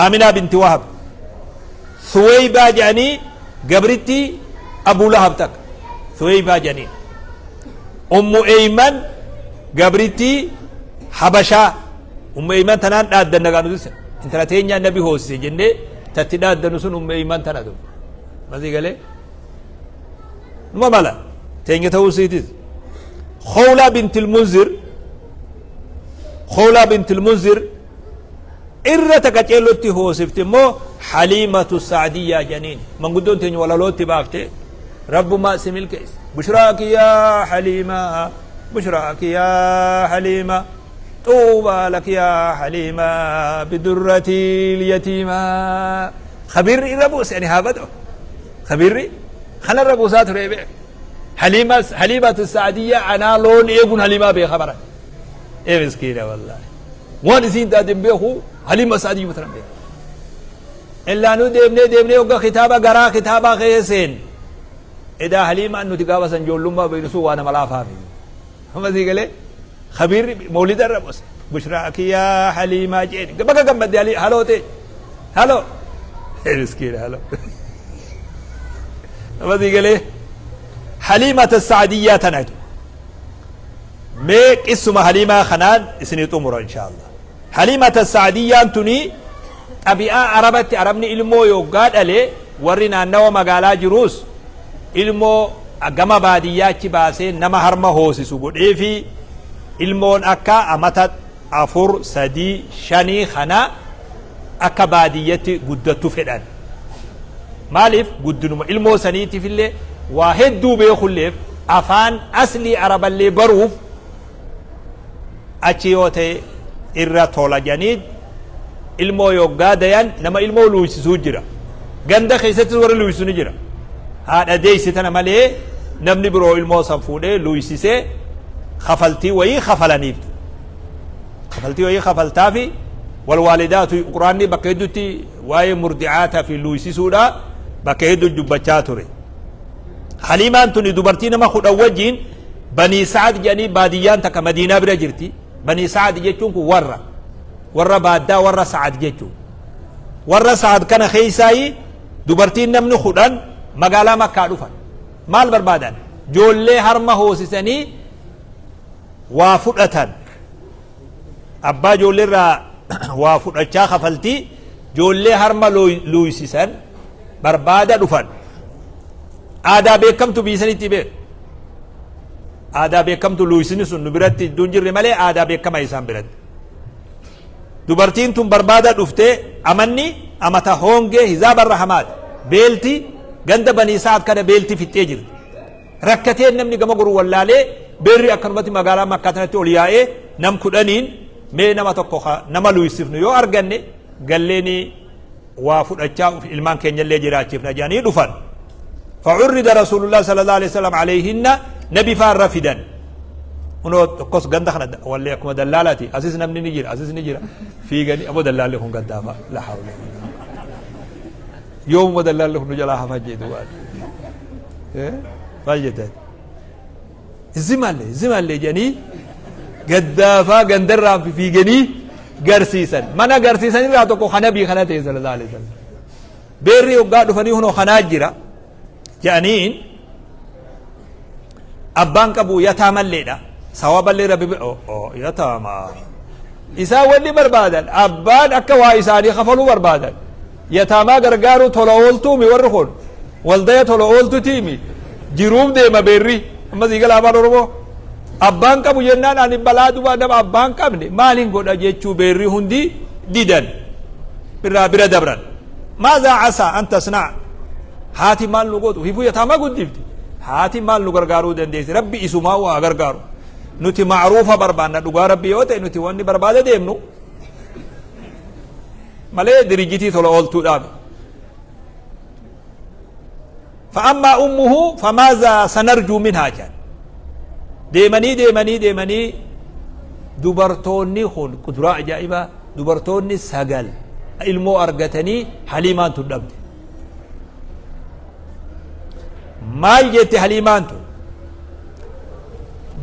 Aaminaa binti Wahab. Suweybaa jedhanii gabritti Abuu Lahab takka Suweybaa jedhanii. Ummu Eyman gabritti Habashaa. Ummu Eyman tanaan dhaaddanna gaa nuti. Intala teenyaa nabi hoosise jennee tatti dhaaddanu sun Ummu Eyman tana tu masii galee numa mala teenya ta'uu siitis. Khawlaa bintil Munzir, Khawlaa bintil Munzir irra takka ceellotti hoosifte immoo Haliimatu Saadiyyaa jedhaniin. Manguddoon teenya walalootti baafte, rabbumaa si milkeesse. بشراك يا حليمة، بشراك يا حليمة، طوبى لك يا حليمة بدرتي اليتيمة. خبير ربوس يعني هابدو خبيري خنا الربوسات ريبه. حليمة، حليمة السعدية. أنا لون يكون حليمة بخبره إيه مسكينة والله وان زين دادم بيخو حليمة السعدية مثلا بيه إلا نو ديمني ديمني وقا خطابة قرا خطابة خيسين إذا حليمة أنه تقابس جولما بينسو وانا ملافا فيه هم زي قال خبير مولد الربوس بشراك يا حليمة جيني بقى قمت دي هلو تي هلو مسكين هلو. هم زي قال حليمة السعدية تنعتو. Mee qissuma Haliimaa kanaan isinii xumura insha Allah. Haliimata Saadiyyaan tuni xabi'aa Arabatti, Arabni ilmoo yoggaa dhale, warri naannawa magaalaa jiruus ilmoo gama baadiyyaa achi baasee nama harma hoosisu godheefi ilmoon akka amata 4, 3, 5 kana akka baadiyyatti guddattu fedhan. Maaliif? Guddinuma ilmoo saniitiif illee waa hedduu beekulleef, afaan aslii Araballee baruuf achi yoo ta'e irra tola jedhanii ilmoo yoggaa dayan nama ilmoo luuysisuu jira. Ganda keessattis warri luuysisu ni jira. Haadha deeyse tana malee namni biroo ilmoo san fuudhee luuysisee kafaltii wayii kafalaniif, kafaltii wayii kafaltaafi. Walwaalidaatu Qur'aanni bakka hedduutti waa'ee murdi'aataa fi luuysisuudha bakka hedduu dubbachaa ture. Haliimaan tuni dubartii nama 10 wajjiin Banii Sa'ad jedhanii baadiyyaan takka Madiinaa bira jirti. Banii Sa'ad jechuun kun warra warra baaddaa warra Sa'ad jechuun. Warra Sa'ad kana keessaayi dubartiin namni 10 magaalaa Makkaa dhufan. Maal barbaadan? Joollee harma hoosisanii waa fudhatan. Abbaa ijoollee irraa waa fudhachaa kafaltii ijoollee harma luuysisan barbaada dhufan. Aadaa beekamtu biyya sanitti beeku. Aadaa beekamtu luuysini sun nu biratti iddoo hin jirre malee aadaa beekama isaan biratti. Dubartiin tun barbaada dhuftee amanni amata hoongee hizaaba rahamaati. Beelti ganda banii sa'ad kana beelti fixxee jirti. Rakkatee namni gama goru wallaalee beerri akkanumatti magaalaa Makkaa tanatti ol yaa'ee nam kudhaniin mee nama tokko ka nama luysifnu yoo arganne galleeni waa fudhachaa uf ilmaan keenyallee jiraachifna jedhanii dhufan. Fa'urrida Rasuulullah sallallahu alaihi wasallam alayhinna nabi faarra fidan. Kunoo tokkos ganda kana wallee akkuma dallaalaati asis namni ni jira asis ni jira fiiganii aboo dallaalli kun gaddaafa la hawla. Yoomuma dallaalli kun nu jalaa hafaa jee duwwaa. Maal jettan? Zimallee zimallee jedhanii gaddaafaa gandarraan fiiganii garsiisan. Mana garsiisan irraa tokko kana bii kana ta'e sallallahu alaihi wasallam. Beerri hoggaa dhufanii hunoo kanaa jira jedhaniin abbaan qabu yataamalleedha. Sawaballee rabbi yataamaa. Isaan wanni barbaadan abbaan akka waa isaanii kafaluu barbaadan. Yataamaa gargaaruu tola ooltuumi warri kun. Waldaya tola ooltutiimi. Jiruuf deema beerri. Amma sii gala afaan Oromoo. Abbaan qabu jennaan ani balaa dubaa nama abbaan qabne maaliin godha jechuu beerri hundi didan. Birraa bira dabran. Maazaa asaa an tasnaa. Haati maal nu gootu? Hifuu yataamaa guddifti. Haati maal nu gargaaruu dandeessi? Rabbi isumaa waa gargaaru. Nuti ma'ruufa barbaanna dhugaa Rabbi yoo ta'e nuti wanni barbaada deemnu malee dirijjitii tola ooltuudhaaf. Fa'ammaa ummuhu famaazaa sanarjuu minhaa jedhan. Deemanii deemanii deemanii dubartoonni kun kuduraa ajaa'ibaa dubartoonni 9 ilmoo argatanii Haliimaan tun dhabde. Maal jette Haliimaan tun?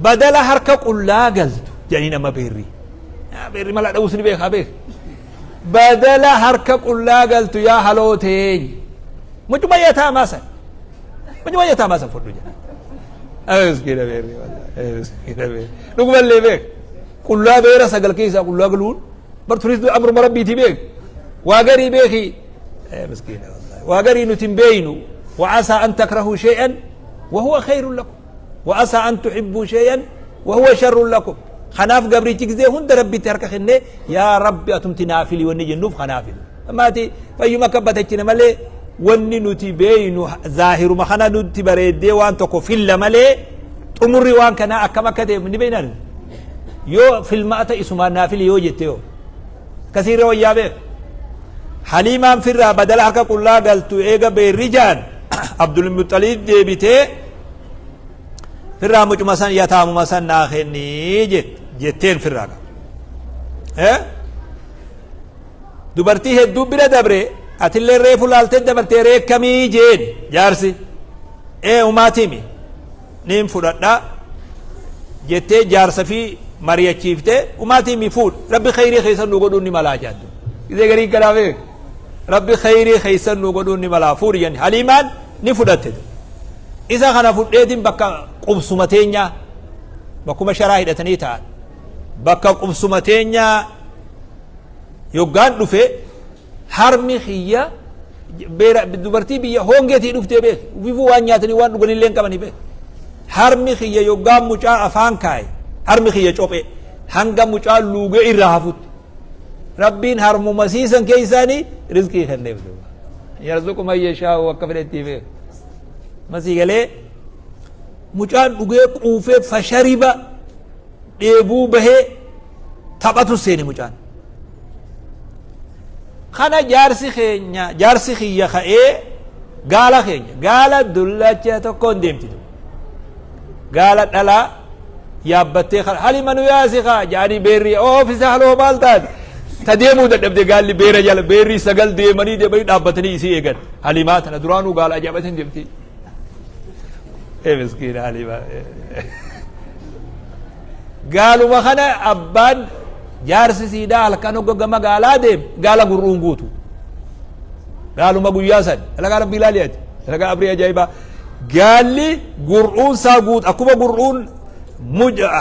Badala harka qullaa galtu jedhanii nama beerri. Beerri mala dha'uus ni beekaa beek. Badala harka qullaa galtu yaa haloo teeny. Mucuma yataamaa san. Mucuma yataamaa san fudhu jedha. Miskiina beerri. Miskiina beerri. Dhugumallee beek. Qullaa beera 9 keessaa qullaa galuun bar tunis amruma rabbiitii beek. Waa garii beeki. Miskiina waa garii nuti hin beeynu. وعسى أن تكرهوا شيئا وهو خير لكم وعسى أن تحبوا شيئا وهو شر لكم خناف قبري تجزي هند ربي ترك خنه يا ربي أتمتي نافلي وني جنوف خنافل ما تي فيما كبتك مالي wanni nuti beeynu zaahiruma kana nutti bareeddee waan tokko filla malee xumurri waan kanaa akkam akka ta'e ni beeynan yoo filmaata isumaan naafili yoo jette yoo akkasiirra wayyaa beek Haliimaan firraa badala harka qullaa galtu eega beerri jaan Abdulmuxaliib deebitee firraa mucuma san yataamuma san naa kennii jetteen firraa qaba. Dubartii hedduu bira dabre atillee reefu laaltee dabartee reekkamii jeen jaarsi ee umaatimi niin fudhadha jettee jaarsa fi mari'achiiftee umaatimi fuudh rabbi khayrii keessan nu godhuun ni malaa jaaddu gisee garii kanaa beek rabbi khayrii keessan nu godhuun ni malaa fuudhi jenni haliimaan ni fudhatte isa kana fudheetiin bakka qubsuma teenyaa bakkuma sharaa hidhatanii ta'an bakka qubsuma teenyaa yoggaan dhufe harmi kiyya beera dubartii biyya hongeetii dhuftee beek ufifuu waan nyaatanii waan dhuganillee hin qabanii beek harmi kiyya yoggaan mucaa afaan kaaye harmi kiyya cophee hanga mucaa luugee irraa hafutti rabbiin harmuma siisan keessaanii rizqii kenneef duuba yarzuqu man yashaa'u akka fedhetti beek masii galee mucaan dhugee quufee fashariba dheebuu bahee taphatu seene mucaan. Kana jaarsi keenya jaarsi kiyya ka'ee gaala keenya gaala dullacha tokkoon deemti. Gaala dhalaa yaabbattee halima nu yaasi kaa jaanii beerri oofisa haloo maal taate. Ta deemuu dadhabde gaalli beera jala beerri 9 deemanii deemanii dhaabbatanii isii eegan. Haliimaa tana duraanuu gaala ajaa'ibatiin deemti. Ee miskiina Haliimaa. Gaaluma kana abbaan jaarsi siidaa halkan hogga gama gaalaa deeme gaala gur'uun guutu. Gaaluma guyyaa san dalagaa rabbii ilaali ati dalagaa abrii ajaa'ibaa. Gaalli gur'uun isaa guutu akkuma gur'uun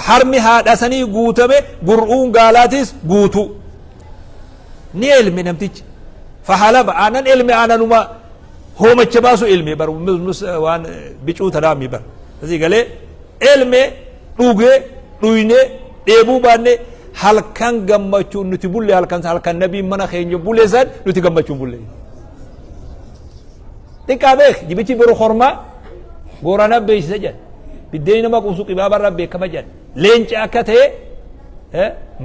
harmi haadha sanii guutame gur'uun gaalaatis guutu. Ni elme namtichi. Fahalaba aanan elme aananuma hoomacha baasu elme bar waan bicuu tanaami bar. Asii galee elme dhugee dhuynee dheebuu baanne halkan gammachuun nuti bulle halkan halkan nabiin mana keenya bule san nuti gammachuun bulle. Xiqqaa beek jibichi boru hormaa goorana beeksisa jedhan. Biddeen nama quusu qibaabarra beekama jedhan. Leenca akka ta'e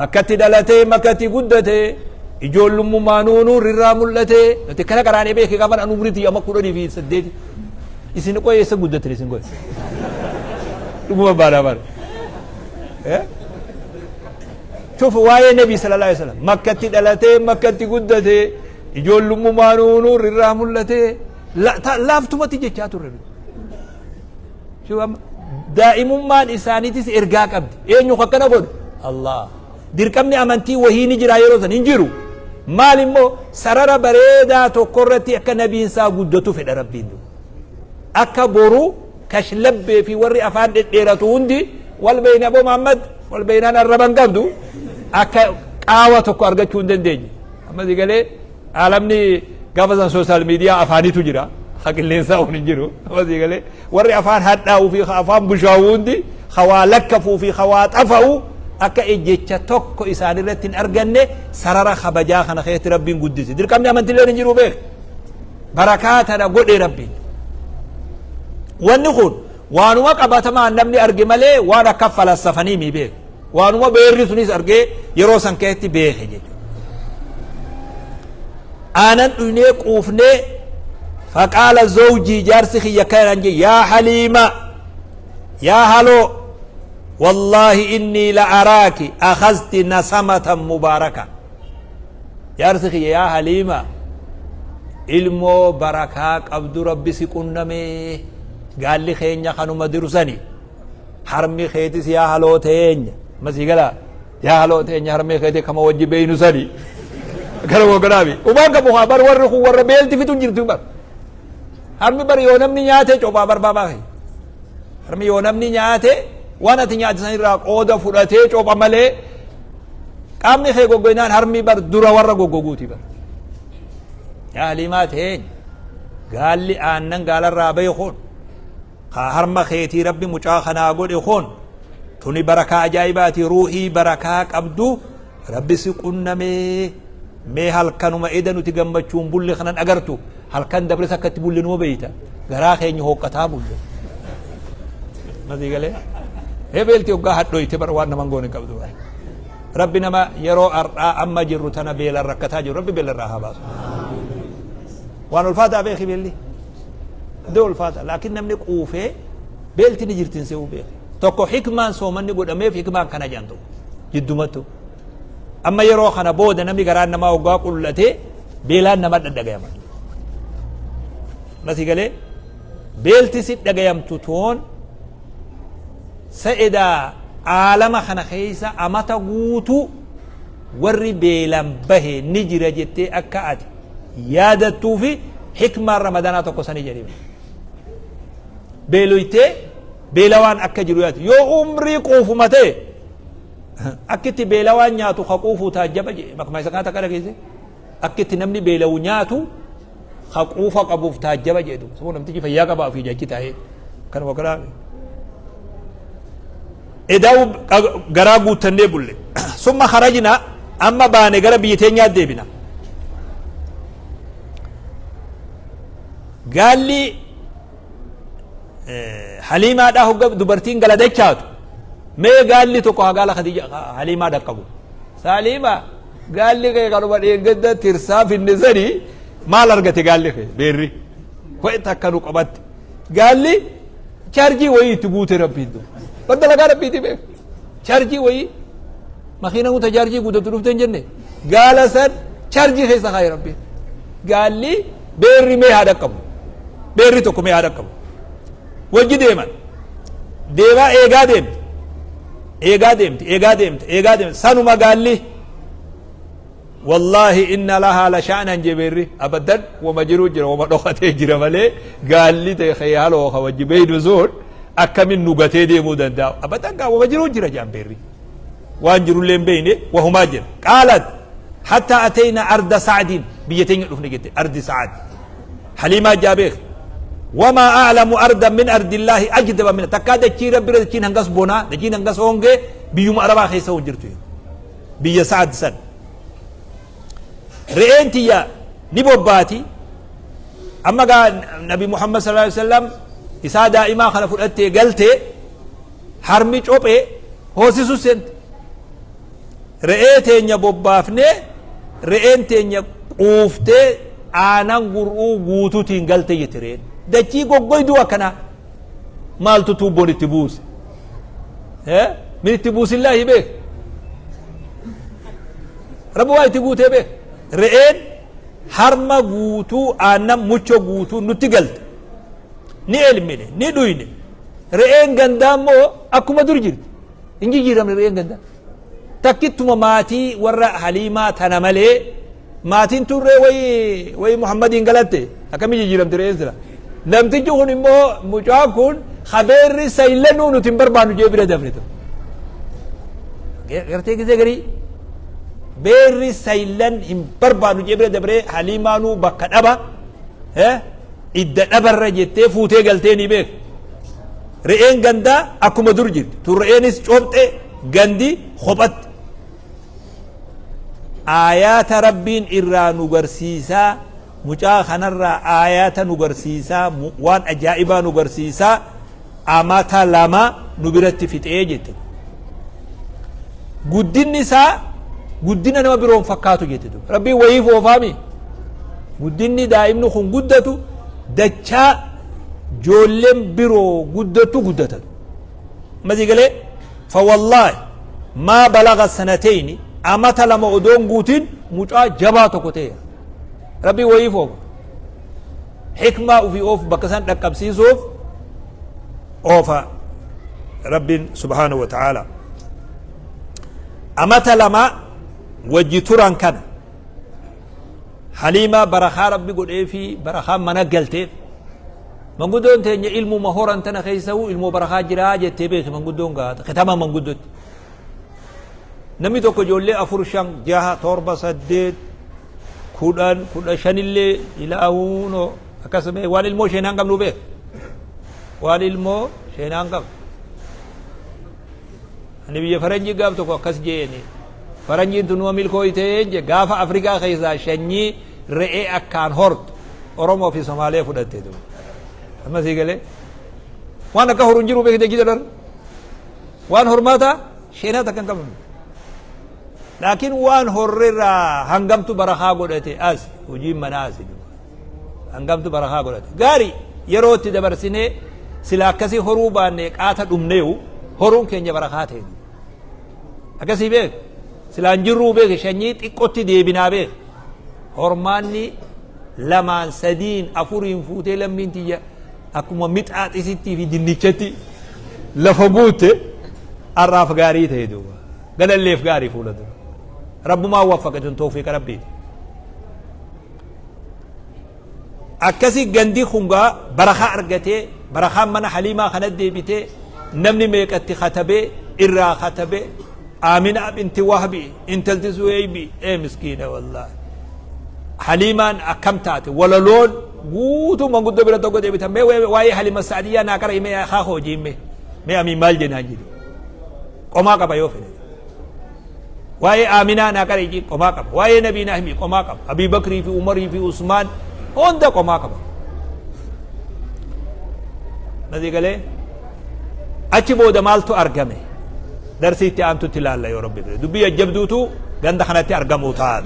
makkatti dhalatee makkatti guddatee ijoollummaa nuurri irraa mul'ate nuti kana qaraanee beeke qaban an umritii amma 18 isin qoy eessa guddatan isin qoy dhuguma baanaa bara Shuf waa'ee Nabi sallallahu alaihi wasallam makkatti dhalatee makkatti guddatee ijoollummaa nuurri irraa mul'ate laaftumatti jechaa turre. Shuf amma daa'imummaan isaaniitis ergaa qabdi. Eenyu akkana godhu? Allah. Dirqamni amantii wahii ni jira yeroo san hin jiru. Maal immoo sarara bareedaa tokko irratti akka nabiin isaa guddatu fedha Rabbiin. Akka boru kashlabbee fi warri afaan dhedheeratu hundi wal beeyna Aboo Muhammad wal beeynaan arraban qabdu akka qaawa tokko argachuu hin dandeenye. Amma si galee aalamni gaafa san sooshaal miidiyaa afaanitu jira. Ha qilleensaa kun hin jiru. Amma si galee warri afaan hadhaa'uu fi afaan bushaa'u hundi hawaa lakkafuu fi hawaa xafa'u akka ejjecha tokko isaanirratti hin arganne sarara kabajaa kana keessatti Rabbiin guddise. Dirqamni amantiileen hin jiru beek. Barakaa tana godhe Rabbiin. Wanni kun waanuma qabatamaan namni arge malee waan akka falassafanii mi beeku. Waanuma beerri sunis argee yeroo san keessatti beeke jechuudha. Aanan dhuynee quufnee faqaala zawjii jaarsi kiyya kanaan jedhe yaa Haliima yaa haloo wallaahi innii la araaki akhazti nasamatan mubaaraka. Jaarsi kiyya yaa Haliima ilmoo barakaa qabdu rabbi si qunnamee gaalli keenya kanuma dirsani harmi keetis yaa haloo teenya masii galaa yaa haloo teenya harmi keeti kama wajji beeynu sani gara woganaami umaan qabu haa bar warri kun warra beelti fitu jirtu bar harmi bar yoo namni nyaate cophaa barbaabaa harmi yoo namni nyaate waan ati nyaate sanirraa qooda fudhatee copha malee Qaamni kee goggoynaan harmii bar dura warra goggoguuti bar. Yaa Haliimaa teenya gaalli aannan gaalarraa bahe kun kaa harma keetii rabbi mucaa kanaa godhe kun tuni barakaa ajaa'ibaati ruuhii barakaa qabdu rabbi si qunnamee mee halkanuma eda nuti gammachuun bulle kanan agartu halkan dabres akka itti bulle numa beeyta garaa keenya hooqqataa bulle. Masii galee hebeelti hoggaa hadhooyte bar waan naman goone qabdu. Rabbi nama yeroo har'aa amma jirru tana beelaan rakkataa jiru rabbi beela irraa haa baasu. Waan ulfaataa beeki beelli. Iddoo ulfaataa laakiin namni quufee beelti ni jirti hin se'uu beeki. Tokko hikmaan soomanni godhameef hikmaan kana jedhan tokko jiddumattu. Amma yeroo kana booda namni garaan namaa hoggaa qullatee beelaan nama dhadhagayama. Masii galee beelti si dhagayamtu toon Sa'edaa aalama kana keessa amata guutuu warri beelaan bahe ni jira jettee akka ati yaadattuu fi hikmaan ramadaanaa tokko sanii jedhime. Beeloytee beelawaan akka jiru yaadu yoo umrii quufuma ta'e akkitti beelawaan nyaatu ka quufuu taajjaba jedhe makmaa isa kana takka dhageesse akkitti namni beelawu nyaatu ka quufa qabuuf taajjaba jedhu saboo namtichi fayyaa qabaa ofii jachi taa'ee kanuma kanaa edaa'u garaa guuttannee bulle summa kharajna amma baane gara biyya teenyaa deebina gaalli haliimaadhaa hogga dubartiin gala dachaatu mee gaalli tokko haa gaala Khadija haliimaa dhaqqabu saliima Gaalli kee kanuma dheengadda tirsaa finne sani maal argate gaalli kee beerri wayi takka nu qabatte gaalli chaarjii wayii itti guute rabbiin du bar dalagaa rabbiiti beek chaarjii wayii makiina guuta chaarjii guutatu dhufte hin jenne Gaala san charjii keessa kaaye Rabbiin. Gaalli beerri mee haa dhaqqabu. Beerri tokko mee haa dhaqqabu. Wajji deeman. Deemaa eegaa deemti. Eegaa deemti, eegaa deemti, eegaa deemti. Sanuma gaalli. Wallaahi inna lahaa la sha'nan jee beerri. Abadan wama jiruu jira, wama dhokatee jira malee gaalli ta'e khayaaloo ka wajji beeynu sun akkamin nu gatee deemuu danda'a. Abadan gaa wama jiruu jira jaan beerri. Waan jirullee hin beeyne wahumaa jira. Qaalat hatta atayna arda sa'din biyya teenya dhufne jette ardi sa'ad. Haliimaa jaa beek. Wamaa a'lamu ardan min ardillaahi ajdaba min takkaa dachii rabbi irra dachiin hangas bonaa dachiin hangas hongee biyyuma arabaa keessa hin jirtu. Biyya sa'ad san. Re'een tiyya ni bobbaati. Amma gaa Nabi Muhammad sallallahu alaihi wasallam isaa daa'imaa kana fudhattee galtee harmi cophee hoosisu seente. Re'ee teenya bobbaafnee re'een teenya quuftee aanan gur'uu guutuutiin galte jette re'een. Dachii goggoyduu akkanaa maaltu tuubboon itti buuse? Min itti buusillaahi beek. Rabbi waa itti guutee beek. Re'een harma guutuu aannan mucho guutuu nutti galte. Ni elmine, ni dhuyne. Re'een gandaa immoo akkuma dur jirti. Hin jijjiiramne re'een gandaa. Takkittuma maatii warra Haliimaa tana malee maatiin tun re'ee wayii wayii Muhammadiin galatte akkamii jijjiiramte re'een sila. Namtichi kun immoo mucaan kun habeerri saylanuu nuti hin barbaannu jee bira dafne ta'u. Gartee gisee garii beerri saylan hin barbaannu jee bira dabree Haliimaanuu bakka dhaba idda dhabarra jettee fuutee galtee ni beek. Re'een gandaa akkuma dur jirti. Tun re'eenis copxe gandi kophatti. Aayaata Rabbiin irraa nu garsiisaa mucaa kanarraa aayaata nu garsiisaa waan ajaa'ibaa nu garsiisaa amata lama nu biratti fixee jette. Guddinni isaa guddina nama biroon fakkaatu jette. Rabbiin wayiif oofaami. Guddinni daa'imni kun guddatu dachaa joolleen biroo guddattu guddatan. Amma sii galee fawallaahi maa balaga sanateyni amata lama odoon guutin mucaa jabaa tokko ta'e. Rabbiin wayiif oofa. Hikmaa ofii oofu bakka san dhaqqabsiisuuf oofa Rabbiin subhaanahu wa ta'ala. Amata lama wajji turan kana Haliimaa barakaa Rabbi godheefi barakaan mana galteef manguddoon teenya ilmuma horan tana keessa'uu ilmoo barakaa jiraa jettee beeki manguddoon gaata kitama manguddotti. Namni tokko ijoollee afur shan jaha torba saddeet kudhan kudha shanillee ilaahuunoo akkasuma waan ilmoo sheenaan qabnu beek waan ilmoo sheenaan qabnu. Ani biyya faranjii gaaf tokko akkas jeeni. Faranjiin tun numa milkooytee je gaafa Afrikaa keessaa shanyii re'ee akkaan hortu Oromoo fi Somaalee fudhatte tu. Amma sii galee waan akka horu hin jiru beekte jida dar. Waan hormaata sheenaa takka hin qabnu. Laakiin waan horrerraa hangamtu barakaa godhate as hojiin manaa asi. Hangamtu barakaa godhate. Gaarii yeroo itti dabarsinee sila akkasii horuu baanne qaata dhumneeyu horuun keenya barakaa ta'e. Akkasii beek silaan jirruu beek shanyii xiqqotti deebinaa beek. Hormaanni lamaan sadiin afuriin fuutee lammiin tiyya akkuma mixaa xisittii fi dinnichatti lafa guutte har'aaf gaarii ta'e duuba. Galalleef gaarii fuula dura. Rabbumaan waffaqe tun toofiiqa rabbiiti. Akkasi gandi kun gaa barakaa argatee barakaan mana Haliimaa kana deebitee namni meeqatti katabee irraa katabee Aaminaa binti Wahbi intalti Suheybi ee miskiina wallaahi. Haliimaan akkam taate walaloon guutuu manguddoo bira tokko deebitan mee waa'ee Halima Sa'adiyyaa naa qara himee haa hojii mee mee amiin maal jenaan jedhe qomaa qaba yoo fedhe. Waa'ee Aaminaa naa qara ijii qomaa qaba. Waa'ee Nabii naa himi qomaa qaba. Abii Bakrii fi Umarii fi Usmaan hunda qomaa qaba. Nasii galee achi booda maaltu argame? Darsii itti aantutti ilaalla yoo Rabbi fedhe. Dubbii jajjabduutu ganda kanatti argamuu ta'a.